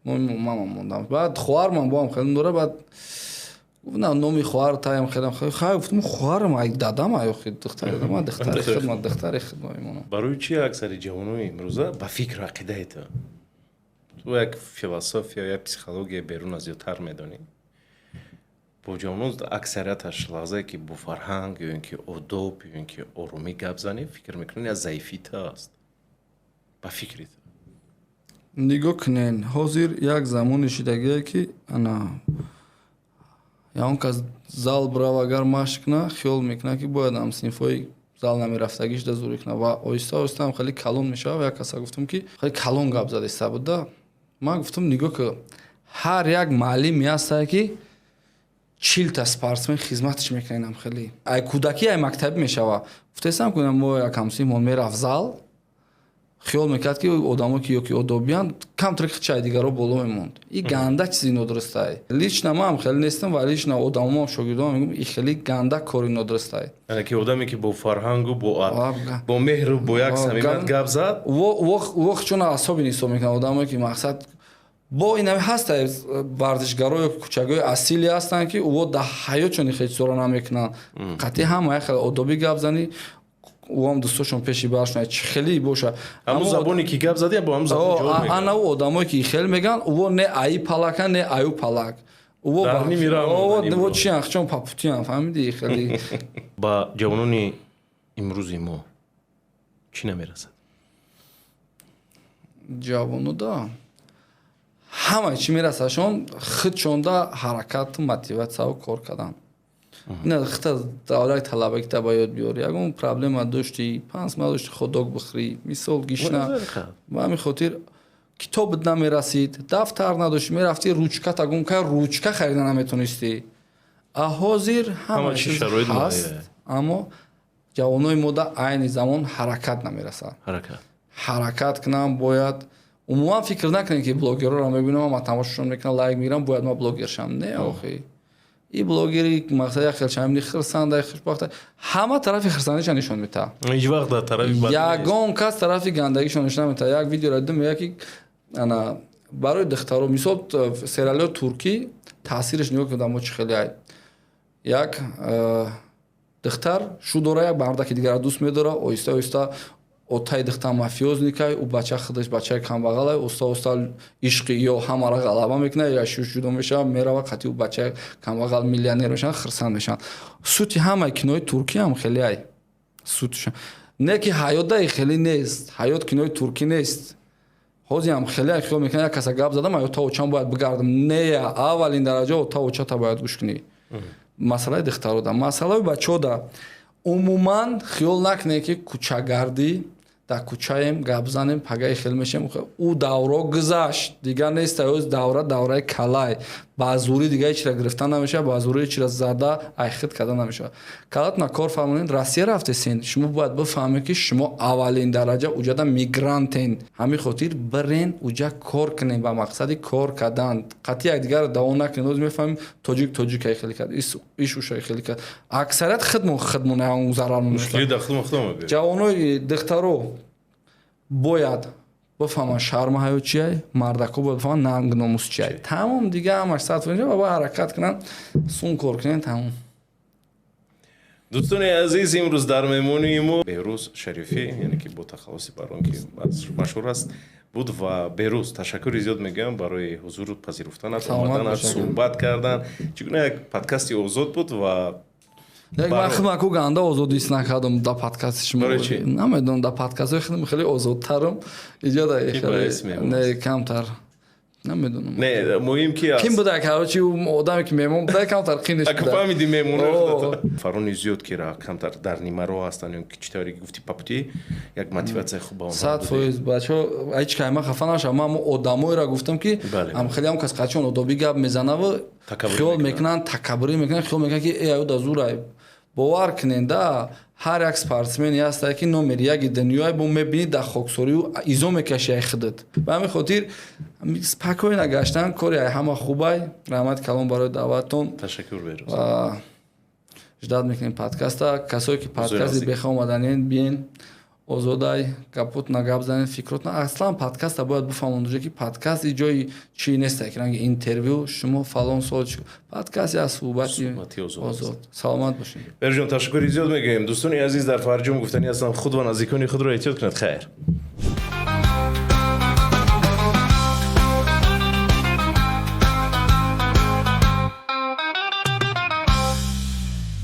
Номи момамам мондам. Баъд хоҳармам боам хеле дора. Баъд гуфтам, номи хоҳар таям хелам хай, гуфтам, хоҳарам ай дадам, ай охи духтари дадам, духтари хидмат, духтари хидмат мемонам. Барои чи аксари ҷавонони имрӯза, ба фикру ақидаи ту, ту як философия, як психология берун аз зиёдтар медонӣ, бо ҷавонон аксарияташ лаҳзае ки бо фарҳанг ё ин ки одоб ё ин ки оромӣ гап занӣ, фикр мекунӣ, аз заифии ту аст, ба фикри ту? Нигоҳ кунен, ҳозир як замоне шидагие, ки ана ягон кас зал бирав, агар машқ куна, хиёл мекунад, ки бояд ҳамсинфҳои зал намерафтагиш да зурӣ кунад ва оҳиста оҳиста ҳам хеле калон мешавад. Як каса гуфтам, ки хеле калон гап задаиста буда. Ман гуфтам, нигоҳ ки, ҳар як муаллиме ҳастае, ки 40-та спортсмен хизматаш мекунад. Хеле ай кӯдакӣ, ай мактабӣ мешава. Гуфтаистам, ку мо як ҳамсинфмон мерафт зал, хиёл мекард, ки одамо ки ёки одобиянд, камтар чай дигаро боло мемонд. И ганда чизи нодурустае. Лично ман хеле нестам ва лично одамомам, шогирдомам мегӯм, и хеле ганда кори нодурустае. Яъне ки одаме, ки бо фарҳангу бо меҳру бо як самимият гап зад. Во чун асоби ҳисоб мекунад одамое, ки мақсад бо ин ҳаста, варзишгаро ё кӯчагои асиле ҳастанд, ки ӯ дар ҳаётшон хеле чизоро намекунанд. Қатъи ҳама як хеле одобӣ гап занӣ, ӯам дӯстошон пеши баршон чӣ хеле боша. Ҳамун забоне, ки гап задӣ, бо ҳамун забон ҷавоб мегӯяд. Ана ӯ одамое, ки хел мегӯянд, ӯ не аи палака, не аю палак. Дар ними роҳ ӯ чиян, чон папутиян, фаҳмидӣ, хеле. Ба ҷавонони имрӯзи мо чӣ намерасад? Ҷавонода ҳама чӣ мерасадшон? Худшонда ҳаракату мотиватсияву кор кардан. Ина хита давраи талабагита ба ёд биёр. Ягон проблема доштӣ, 5 ма дошти, хот-дог бихӯрӣ, мисол, гишна. Ба ҳамин хотир китобат намерасид, дафтар надошти, мерафтӣ, ручката гум кар, ручка харида наметонистӣ. А ҳозир ҳама чиз ҳаст, аммо Ҷавонои мо да айни замон ҳаракат намерасад. Ҳаракат. Ҳаракат кунам бояд. Умуман фикр накунем, ки блогерро мебинам, ман тамошошон мекунам, лайк мегирам, бояд ман блогер шам. Не, охи, и блогери мақсад як хел шамни хирсанда, хушбахта, ҳама тарафи хирсандиша нишон метаҳад. Ҳеҷ вақт дар тарафи бад. Ягон кас тарафи гандагишон нишон наметаҳад. Як видеоро дидам, мегӯяд, ки ана барои духтаро, мисол, сериалҳои туркӣ таъсираш нигоҳ кунед, мо чӣ хеле ай. Як духтар шу дора, як мардаки дигарро дӯст медора. Оҳиста оҳиста отаи духтар мафиозникай, ӯ бача худаш бачаи камбағалай. Оста оста ишқи ё ҳамаро ғалаба мекунад, я шуш ҷудо мешавад, мерава қатъи ӯ бачаи камбағал, миллионер мешавад, хирсанд мешаванд. Сути ҳамаи кинои туркӣ ҳам хеле ай сутша. Не ки ҳаёт даи хеле нест, ҳаёт кинои туркӣ нест. Ҳозир хеле хиёл мекунад, як каса гап задам, ё та очам бояд бигардам. Не, аввалин дараҷа та очата бояд гӯш кунӣ. Масъалаи духтарода, масъалаи бачаода, умуман хиёл накунед, ки кӯчагардӣ, дар кӯчаем, гап занем, пагаи хел мешем. Ӯ давро гузашт, дигар нест. Ӯз давра давраи калай. Ба зӯрӣ дига ҳечира гирифта намешавад, ба зӯрӣ ҳечира зада айхит карда намешавад. Калатона кор фармонед. Россия рафтесен, шумо бояд бифаҳмед, ки шумо аввалин дараҷа уҷада мигрантен. Ҳамин хотир бирен уҷа, кор кунем, ба мақсади кор кардан қатъи якдигарро даво накунед. Оз мефаҳмем, тоҷик тоҷикай хеле кард, иш ушай хеле кард. Аксарият худмон худмон зарар. Ҷавонои духтаро бояд бифаҳманд шарму ҳаё чиай, мардако бояд бифаҳманд нанг номус чиай. Тамом, дига ҳамаш сад ва бояд ҳаракат кунанд, сун кор кунем, тамом. Дӯстони азиз, имрӯз дар меҳмонии мо Беҳрӯз Шарифӣ, яъне ки бо тахаллуси Барон ки машҳур аст, буд. Ва Беҳрӯз, ташаккури зиёд мегӯям барои ҳузур пазируфтанат, омаданат, суҳбат кардан. Чӣ гуна як подкасти озод буд ва Як ман худам ку ганда озод ҳис накардам дар подкасти шумо. Намедонам, дар подкастҳои худам хеле озодтарам, иҷода не, камтар, намедонам. Не, муҳим ки ким буда, короче, одаме ки меҳмон буда, камтар қинш. Ака, фаҳмиди, меҳмон фарони зиёд ки камтар дар нимароҳ ҳастанд ё ки чӣ тавре ки гуфти, по пути, як мотиватсияи хуб ба онҳо. 100%. Бачаҳо, ҳеҷ кай ман хафа нашавам. Ман одамоеро гуфтам, ки ам хеле ҳам кас қачон одобӣ гап мезанаву хиёл мекунанд, такаббурӣ мекунанд, хиёл мекунанд, ки э аю да зурай. Бовар кунед да, ҳар як спортсмене ҳастае, ки номери яки дунёе бо мебинӣ, дар хоксорию изо мекаши ай худат. Ба ҳамин хотир спокойно гаштан кори ай ҳама хубай. Раҳмати калон барои даъваттон. Ташаккур, Беҳрӯз. Ждать мекунем подкаста. Касое ки подкасти беха омаданен, биен, озодай, гапотна гап занед, фикротна. Аслан подкаста бояд бифаҳмонд уже, ки подкаст и ҷои чӣ несте, ки ранги интервю, шумо фалон сол. Подкаст як суҳбати озод. Саломат бошед. Беҳрӯзҷон, ташаккури зиёд мегӯем. Дӯстони азиз, дар фарҷом гуфтанӣ ҳастам: худ ва наздикони худро эҳтиёт кунед. Хайр.